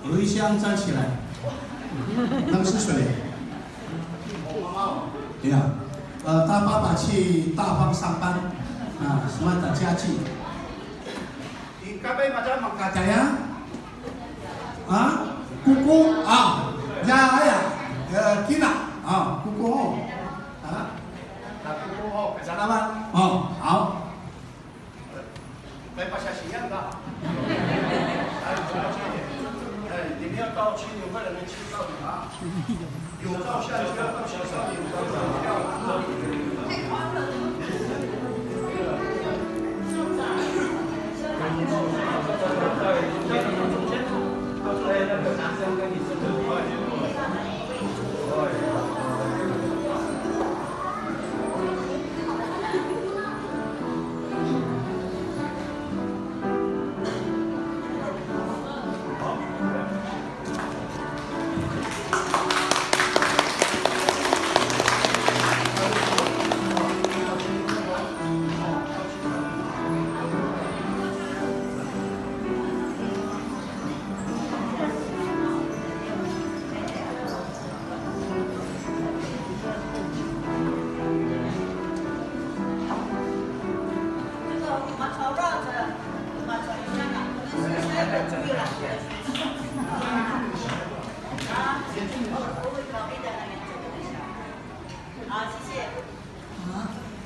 刘一香站起来，当是谁？对呀，呃，他爸爸去大房上班，啊，什么的家具。 Ikabay maca makataya? A? Kuku? A. Ya, ya. Ya, kina. A, kuku ho. A? Kuku ho. Salamat. O, 好. 好，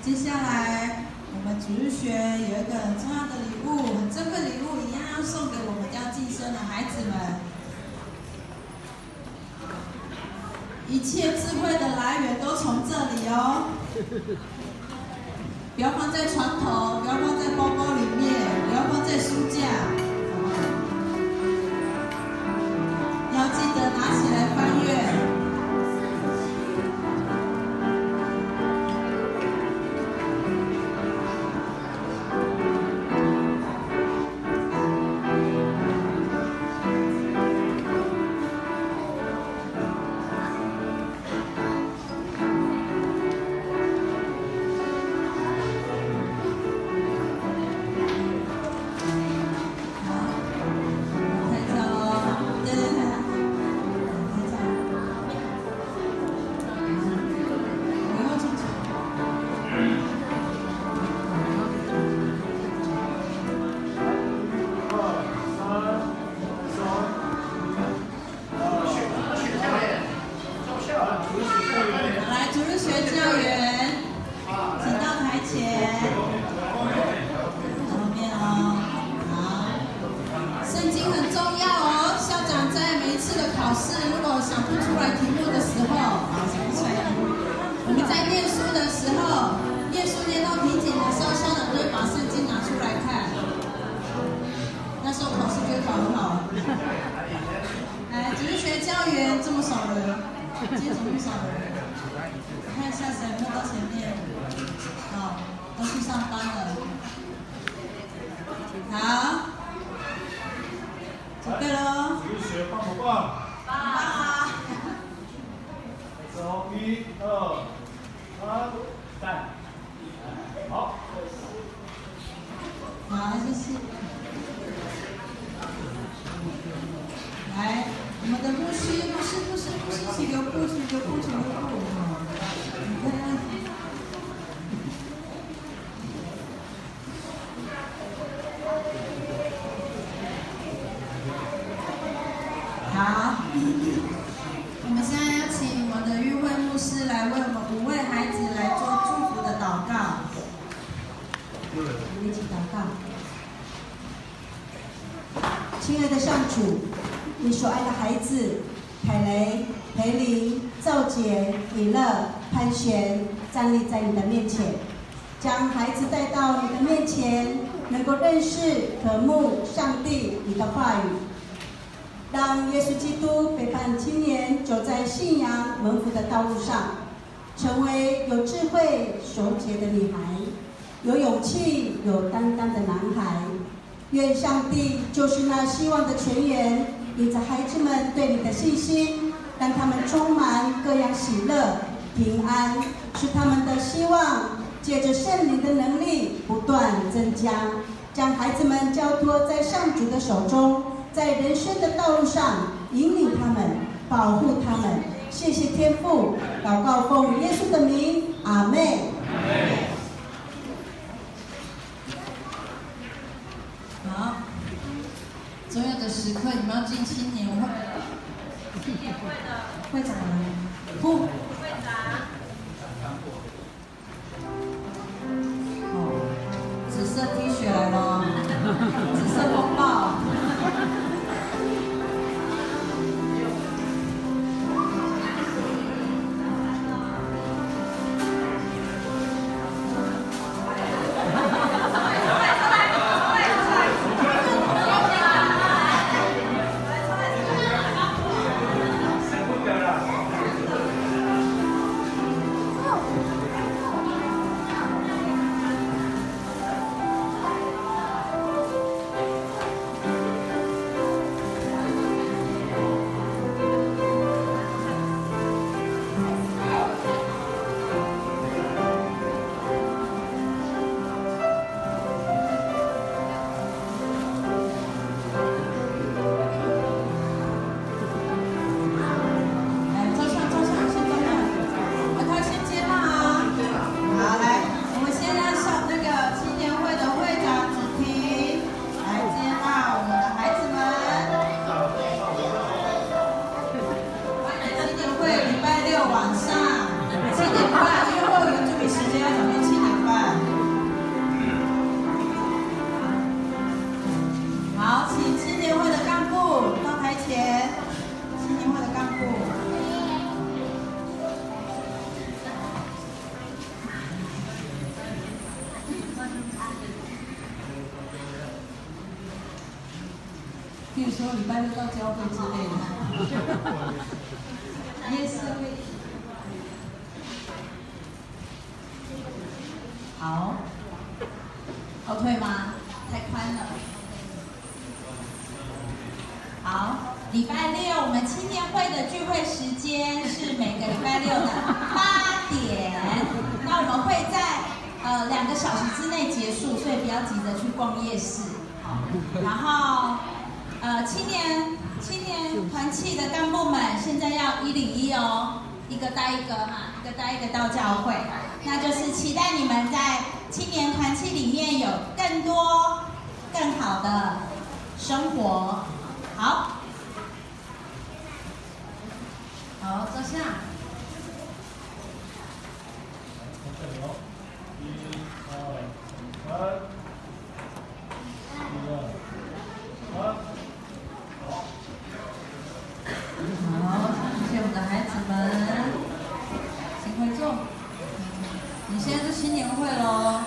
接下来我们主日学有一个很重要的礼物，很珍贵的礼物，一样要送给我们要晋升的孩子们。一切智慧的来源都从这里哦。 不要放在床头，不要放在包包里面，不要放在书架，要记得拿起来翻阅。来，主日学教员，请到台前。后面哦。好。圣经很重要哦，校长在每一次的考试，如果想不出来题目的时候，啊，想不出来题目，我们在念书的时候，念书念到瓶颈的时候，校长就会把圣经拿出来看，那时候考试就会考很好。 来，主日学教员这么少人，今天怎么那么少人？看一下谁没有到前面。好，都去上班了。好，准备喽。主日学棒不棒？棒。走，一二三，赞。好，谢谢。来，我们的牧师，牧师，牧师，牧师，请留步，请留步，请留步。好，你看。好，我们现在要请我们的玉慧牧师来为我们五位孩子来做祝福的祷告。 我们一起祷告。亲爱的上主，你所爱的孩子凯雷、培林、赵杰、以乐、潘璇站立在你的面前，将孩子带到你的面前，能够认识、渴慕上帝你的话语，让耶稣基督陪伴青年走在信仰蒙福的道路上。 成为有智慧、守节的女孩，有勇气、有担当的男孩。愿上帝就是那希望的泉源，引着孩子们对你的信心，让他们充满各样喜乐、平安，使他们的希望借着圣灵的能力不断增加。 将孩子们交托在上主的手中，在人生的道路上引领他们，保护他们。谢谢天父，祷告奉耶稣的名，阿们。好，重要的时刻，你们要进青年会了。青年会的会长来。不。会长。 哦，紫色T恤来了，紫色风暴。来，照相，照相，先照相。啊，他先接棒啊。好，来，我们先让上那个青年会的会长子婷来接棒我们的孩子们。青年会礼拜六晚上七点半，因为我有原住民时间要转变七点半。好，请青年会的干部到台前。 青年会的干部。譬如说礼拜六到教会之类的。夜市会。 好，后退吗？太宽了。好，礼拜六我们青年会的聚会时间是每个礼拜六的八点，那我们会在，呃，两个小时之内结束，所以不要急着去逛夜市。好，然后，呃，青年，青年团契的干部们现在要一零一哦。 一个带一个哈，一个带一个到教会，那就是期待你们在青年团契里面有更多更好的生活。好，好，坐下。 好，谢谢我们的孩子们。请回座。你现在是青年会喽，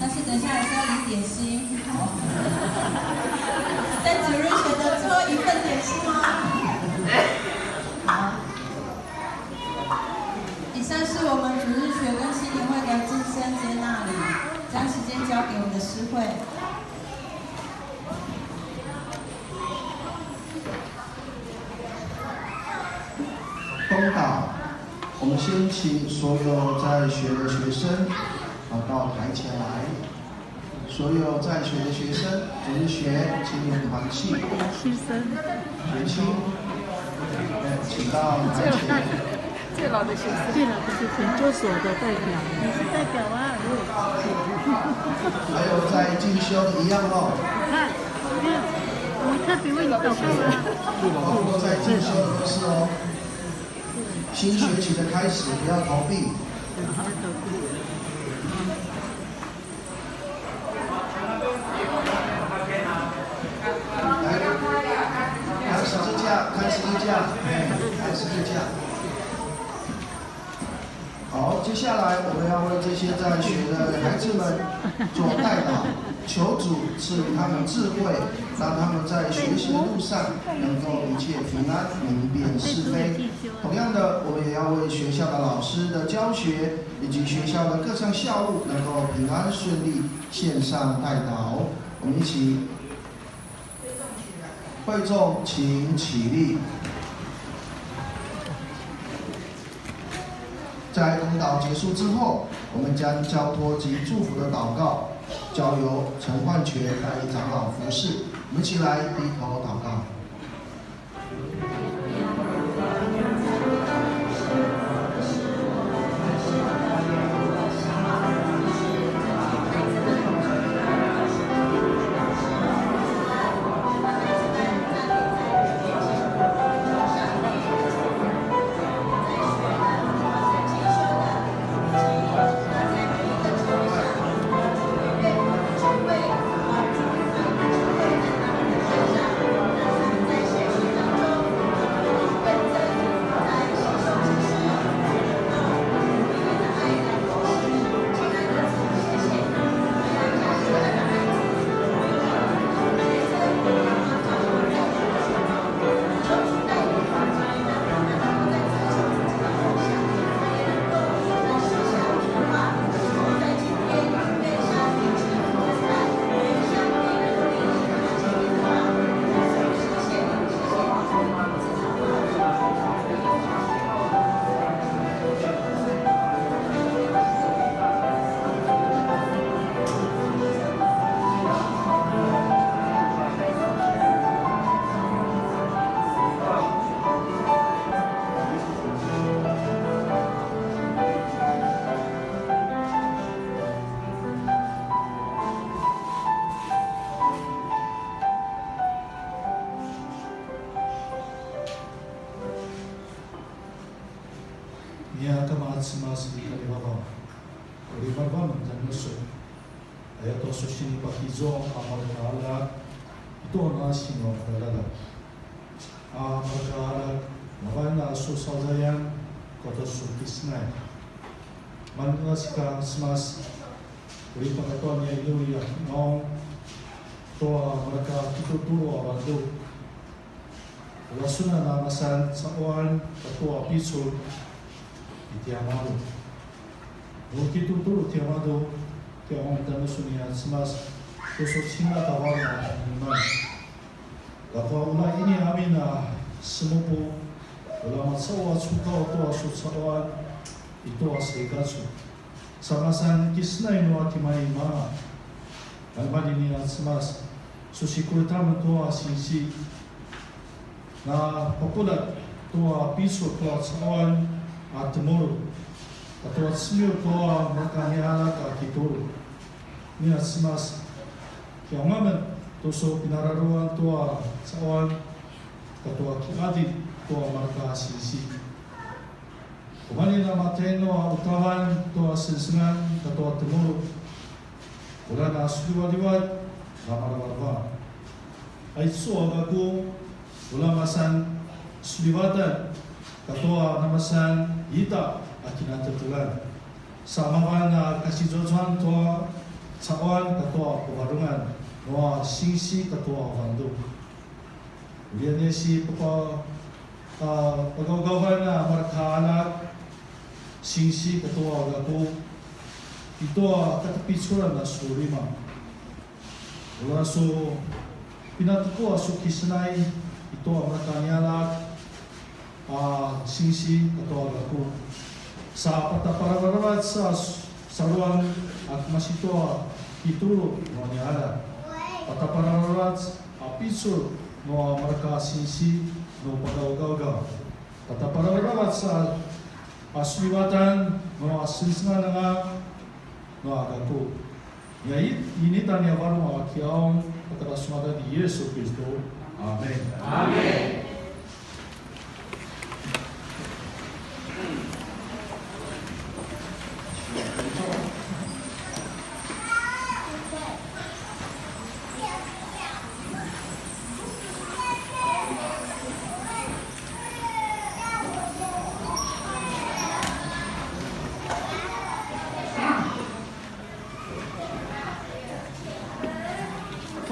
但是等一下还是要领点心。在主日学的最后一份点心吗？好。以上是我们主日学跟青年会的晋升接纳礼，将时间交给我们的诗慧。 东岛，我们先请所有在学的学生到台前来。所有在学的学生、主日学、青年团契、新生、学青，哎，请到台前。最老的学生，最老的学生，研究所的代表。你是代表啊。还有在进修的一样哦。你看，你看，我特别为你祷告啊。包括在进修的都是哦。新学期的开始，不要逃避。来，弹十字架，弹十字架，哎，弹十字架。好，接下来我们要为这些在学的孩子们做代祷，求主赐予他们智慧，让他们在学习的路上能够一切平安，明辨是非。同样的，我们也要为学校的老师的教学以及学校的各项校务能够平安顺利献上代祷。我们一起，会众请起立。在公祷结束之后，我们将交托及祝福的祷告交由陈冠全代理长老服侍。我们一起来低头祷告。Nia kama Cemas i kalevavaw. Uri varvamen tjanusun. Ayatua su sinipakizua a mareka aljak i tua na sinuakeljang. A mareka aljak, mavan a su sauzayan katua su kisenay. Manasika Cemas, uri pakatua nia inu i a ngaung tua mareka kitutulu a vandu. Ula sun a namasan ca'uan katua picul i tiamadju. Nu kitutulu tiamadju, tiamadju tjanusun nia Cemas, tucu cinga ta varung a iman. Ljakua ula ini amin a semupu, ula maca'u a cukau tua su ca'uan i tua seikacu. Sa masan kisenay nua timaimanga. Maljimalji nia Cemas, su sikulitan tua sinsi. Na papuljat tua picul tua ca'uan a temulu. Katua cemiur tua mareka nia aljak a kitulu. Nia Cemas, kiaung amen tucu pinararuan tua ca'uan, katua ki'adilj tua mareka sinsi. Kumalji na matjainu a utavan tua sengsengan katua temulu. Ula na suliwaliwat na maravarava. Aicu a gakku, ula masan sulivatan katua namasan ita a kinatetelan. Sa mavan a kasizuazuan tua ca'uan katua puvarungan nua sinsi katua vandu. Uri a nia si papa-, a, pagawgawan a mareka aljak sinsi katua gakku i tua katepiculan a su lima. Ula su pinateku a su kisenay i tua mareka nia aljak a sinsi katua gakku. Sa pataparavaravac a s-, saluan a kemasi tua kitulu nua nia qalja. Pataparaurac a picul nua mareka sinsi nu pagawgawgaw. Pataparaurac a, a sulivatan nua sengsengan anga nua gakku. Nia i-, ini ta nia varung a kiaung, patapasumata ti Yesu Kristo. Amen. Amen.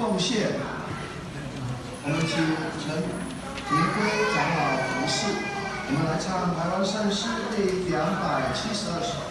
奉献。我们请陈明辉长老服侍，我们来唱台湾圣诗第两百七十二首。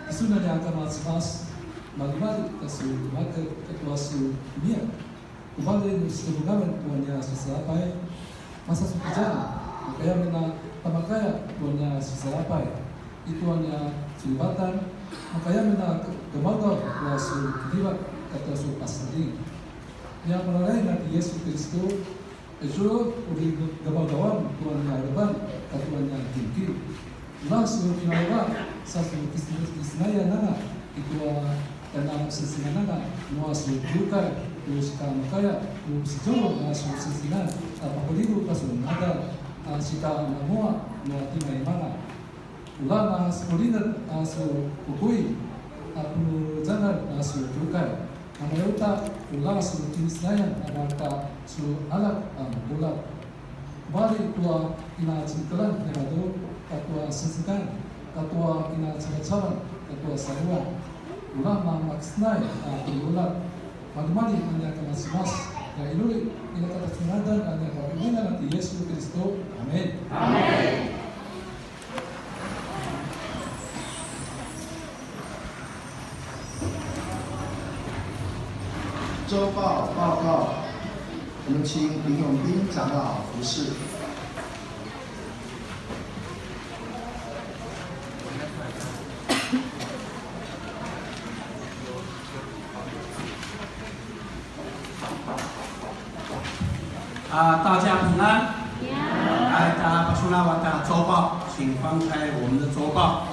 Tisun a nia Kama Cemas, maljimalji ta su makeljang katua su nia. Kumalji nu situlungamen tua nia susapai, masa su pitjang, makaya amen a tamakaya tua nia susapai, i tua nia sulivatan, makaya amen a gemaugaw tua su kiljivak katua su pasaling. Nia malalaing a ti Yesu Kiristu, aicu uri gemaugawan tua nia levan katua nia kinkin. Ula su kinaleva sa su kis-, kisinayan anga i tua tjanasengsengan anga nua su kiukai, tu sika makaya tu sitjulu a su sengsengan, a pakuligu ta su nadal a sika namua nua timaimanga. Ula na sekulinget a su kukui, a penuzangal a su kiukai. Namaya uta ula su kinisinayan a mareka su aljak a mapuljat. Kumalji tua kinacemekeljan nimadju, katua sengsengan, katua kinacavacavan, katua saluan. Ula na makisenay a penuljat. Maljimalji a nia Kama Cemas, nia inuli, ina kata su ngadan a nia Kavilingan a ti Yesu Kiristu. Amen. Amen. 周报报告。我们请林永斌长老服侍。 啊，大家平安。平安。来，大家把手拿完的周报，请翻开我们的周报。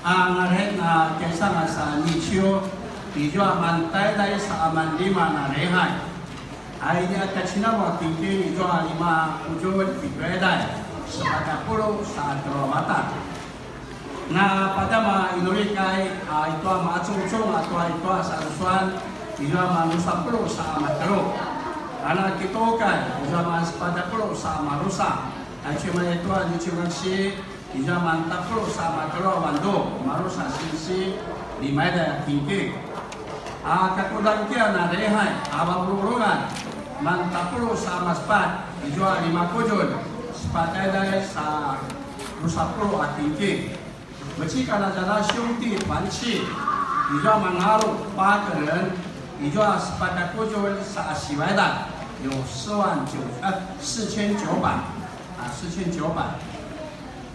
啊，那天啊，天上啊，sa 日出， izua mantaiday sa aman lima na lihai. Ai nia tacinaw a kingking izua lima kuzulj pitjaiday, sepatj a puluq sa tjelu a vatan. Na padama inulikai, a, i tua macungcung, a tua i tua salusuan, izua man drusa puluq sa aman tjelu. A na kitukai, izua man sepatj a puluq sa aman drusa. Aicu mai tua niciugaksi, izua man tapuluq sa aman tjelu a vandu, madrusa sinsi, limaiday a kingking. A kakudan kia na lihai, a vavuluvulungan, man tapuluq sa aman sepatj, izua lima kuzulj, sepatj taiday sa drusa puluq a kingking. Mecik a na zana 兄弟團契, izua man alu 八個人, izua sepatj a kuzulj sa sivaidan, 有四萬九，呃，四千九百，啊，四千九百。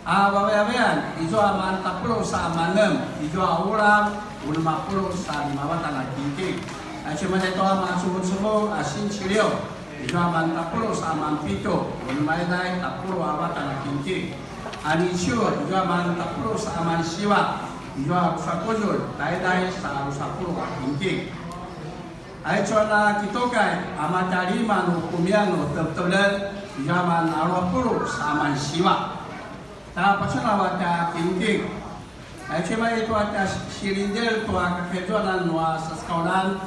A vavayawayan, izua man tapuluq sa aman enem, izua ulav, unem a puluq sa lima vatan a kingking. Aicu mai tua macuvucuvu, a, 星期六, izua man tapuluq sa aman pitju, unem a taiday tapuluq a vatan a kingking. A niciu, izua man tapuluq sa aman siva, izua drusa kuzulj, taiday sa drusa puluq a kingking. Aicu a na kitukai, a mata lima nu kumian nu tevtevelj, izua man alu a puluq sa aman siva. Ta pacun a vatja kingking. Aicu mai tua tja silidjel tua kakaizuanan nua sasekauljan,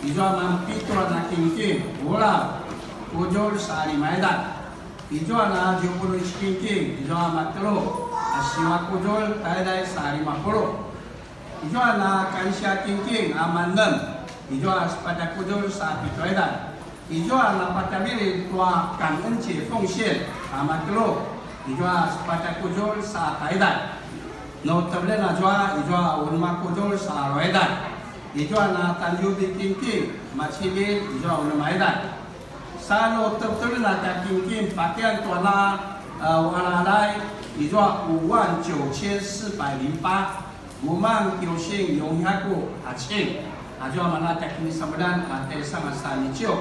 izua man pitju a na kingking, ulav, kuzulj sa limaidan. Izua na ziupulu kingking, izua man tjelu, a siva kuzulj, taiday sa lima puluq. Izua na kansia kingking, a man enem, izua sepatj a kuzulj sa pitjaidan. Izua na patjavililj tua 感恩节奉献, a man tjelu, izua sepatj a kuzulj sa taiday. Nu teveljen azua, izua unem a kuzulj sa alu a taiday. Izua na tanjubi kingking, macivililj, izua unem a taiday. Sa nu tevteveljen a tja kingking, pakian tua na, a, uqaljaqaljay, izua 五万九千四百零八. Uman kiusing yunghaku acing. Azua mana tja kinisamuljan a taisangas a niciu.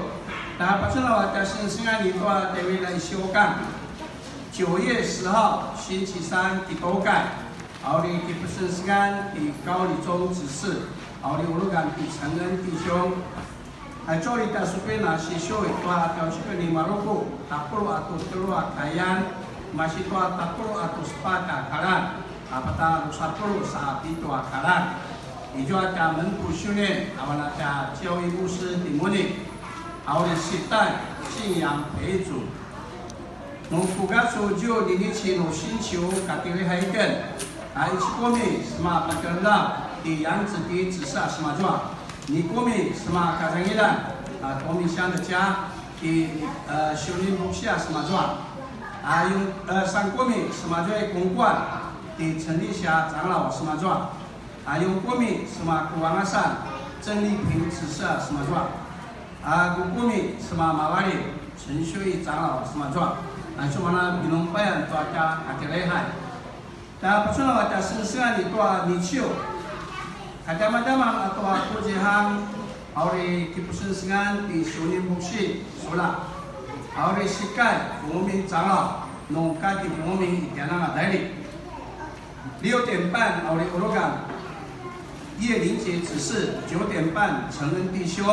Ta pacun a tja sengsengan i tua taivililj a isiukang. 九月十号星期三 kitukai. Auri kipusengsengan ti 高立中执事. Auri ulugan ti 承恩弟兄. Aicu a uri tja supin a sisiu i tua tjaucikel ni Maruku, tapuluq katua tjelu a kayan, masi tua tapuluq katua sepatj a kalan, a pata drusa puluq sa pitju a kalan. Izua tja 门徒训练, avan a tja 教育牧師 timuni, a uri sitan, 信仰培育. Nu kugacu ziu ninici nu Sinsiu katilihai aken, a ici kumi sema patjelaw ti 杨子迪执事 a semazua, ni kumi sema kazangilan, a, 国民乡的家 ti, a, Siunin Buksi a semazua, a, yung, a, 三 kumi semazua i 公馆 ti 陈立霞长老 a semazua, a, 四 kumi sema Kuangasan 郑丽萍执事 a semazua. A, 五 kumi sema Mavali, 陈秀义长老 semazua. A, aicu mana pinumpayan tua tja katilihai. Ta pacun a tja sengsengan i tua niciu. Kadjamadjaman a tua kuzihang, a uri kipusengsengan ti Siunin Buksi, sula. A uri sikai, 福明长老, nu kati 福明 i tjanan a daili. 六点半 a uri ulugan, 叶林杰执事, 九点半 承恩弟兄,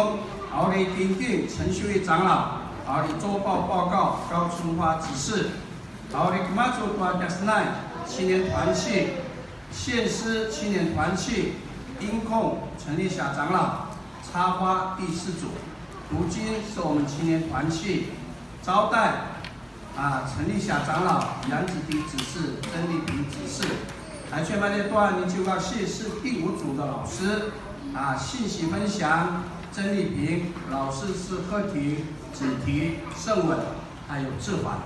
a uri kingking 陈秀义长老, a uri 周报报告 高春花执事, a uri kemacu tua tja senai 青年团契, 献诗青年团契, 音控 陈立霞长老, 插花第四组, 读经是我们青年团契, 招待 啊，陈立霞长老、杨子迪执事、曾丽萍执事，还缺乏的段林清华系是第五组的老师，啊，信息分享，曾丽萍老师是课题、主题、圣文，还有志华。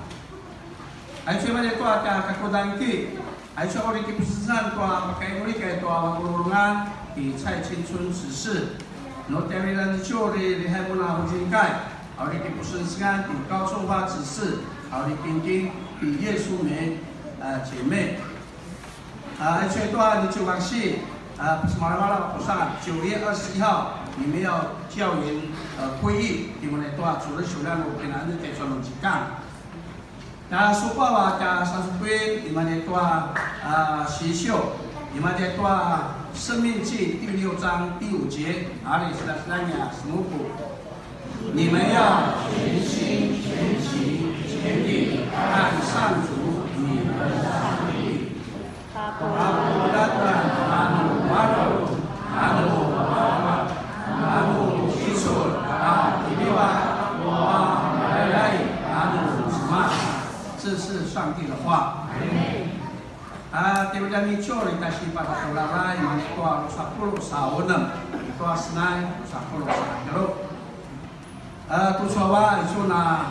还缺乏的段 kakudanki, Aicu a uri kipusengsengan tua pakainuli kai tua vavululungan ti 蔡青春执事. Nu tjavilan aicu a uri lihai mun a huzingkai, a Uri kipusengsengan ti 高中花执事, uri 平平, 以耶稣名, 呃, 姐妹. 啊, aicu i tua nicugaksi, a, pasemalamala 早上, 九月二十一号, 你们要教员, 呃, 会议, timun i tua 主日学 na nu pinangan taicu a nu zikang. Na sukuaw a tja sasupuin, imaza i tua, a, sisiu, imaza i tua 申命记第六章第五节, ari selaselanga semupu. 你们要全心、全意、全力爱上主你们的上帝。Pakulakulan a nu varung, a nu varung, a nu kicul, a nu kiniwa, a nu malaylaylay, a nu sema. 这是上帝的话。 A, tiuda micul i tasi patapulala i mani tua 二十 sa unem, i tua senai 二十 sa tjelu. A, tucu a, aicu na,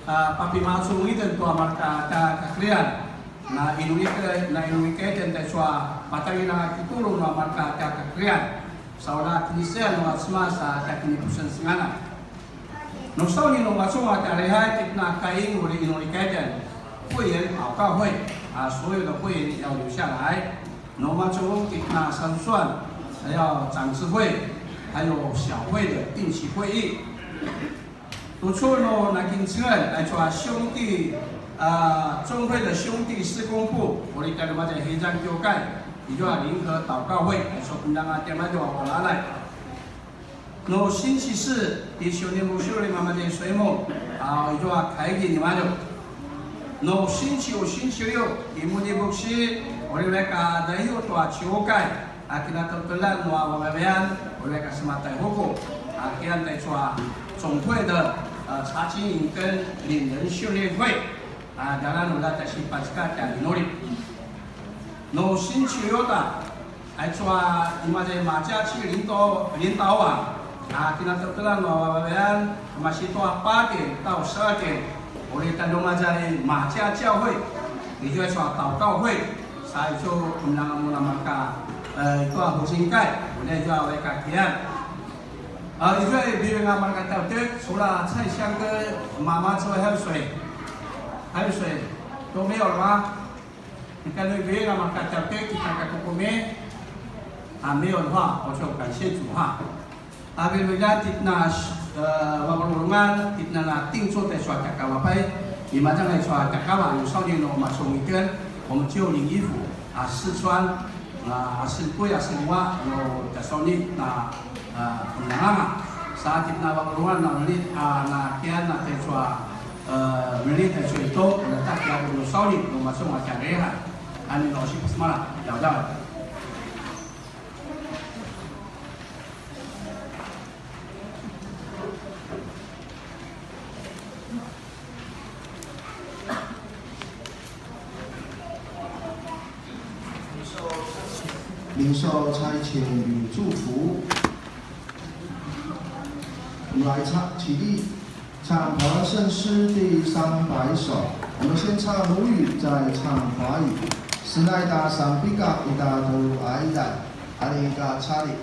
a, papimacun itjen tua marka tja kakerian. Na inu ika, na inu ika itjen taicu a patagilj a kitulu nua marka tja kakerian. Sa ula kinisean nua Cemas a tja kinipusengsengan. Nu sauni nu macun a tja lihai titjen a kai uri inu ika itjen. 会员祷告会, a, 所有的会员要留下来。 Nu macun titjen a sasusuan, 还有长执会, 还有小会的定期会议。Tucu nu nakincengelj, aicu a 兄弟, a, 中会的兄弟事工部, uri tja remaza i hizang kiukai, izua 联合祷告会, aicu pinanga tiamadju a lalai. Nu 星期四, ti siunibusiu i mamaday suimu, a, izua kaigi nimadju. Nu 星期五, 星期六, ti munibusi, uri vaik a daiu tua ciukai, a, kinatetelan nua vavayan, uri vaik a sema Taihuku, a, kian taicu a 总会的, a, 查经营跟领人训练会, a, dalan ula tasi pazekatj a inuri. Nu 星期六 ta, aicu a imaza i 马家区领导, 领导网, a, kinatetelan nua vavayan, kemasi tua 八点到十二点, uri tja remaza i 马家教会, izua aicu a 祷告会, sa aicu kemeljang mun a marka, e, i tua husingkai, uri izua vaik a kian. A, izua i bivinga marka tjautek, 除了蔡香跟妈妈之外，还有谁？还有谁？都没有了吗？ Ni ka nu bivinga marka tjautek, kita ka kukumi. A, 没有的话, 我就感谢主哈。A, bilujan titjen a, e, vavarungan, titjen a na 定做 taicu a tjakava pai. Imaza nga aicu a tjakava, nu sauni nu macun itjen, 我们就领衣服, a, 试穿, a, 试, kui, a, 试 lua, nu tja sauni, na, a, kemeljang anga. Sa titjen a vavarungan, na, ni, a, na kian, na taicu a, e, meli taicu a itu, ula tja kian nu sauni, nu macun a tja reha. Ani nu sipas mala, djavadjavay. 领受差遣与祝福。我们来唱，起立，唱华圣诗第三百首。我们先唱母语，再唱华语。Senai ta sanpika ita tu aida, anika cari.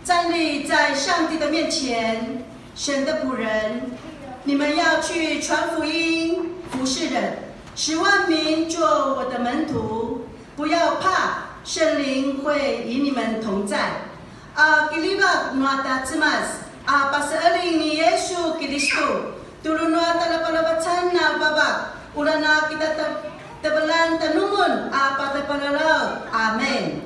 站立在上帝的面前，神的仆人，你们要去传福音，服侍人，使万民做我的门徒。不要怕，圣灵会与你们同在。A kiljivak nua ta Cemas, a paseqeljing ni Yesu Kilistu, tulu nua tjaljaparavacan a vavak, ula na kita te-, tevelan tanumun a patepalalaut. Amen.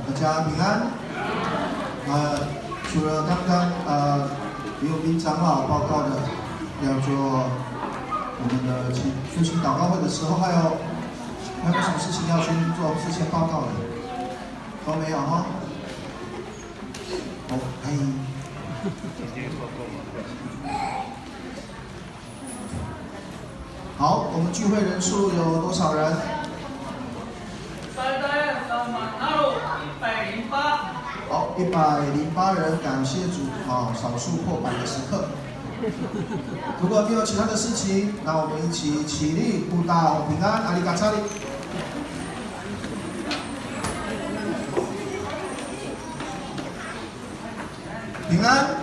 大家平安。呃，除了刚刚，呃，刘斌长老报告的，要做我们的祈-，复兴祷告会的时候，还有，还有什么事情要先做事先报告的？都没有哈？哦，哎。好，我们聚会人数有多少人？好，一百零八人，感谢主，啊，少数破百的时刻。如果没有其他的事情，那我们一起起立，祝大家平安，阿里嘎查里。平安。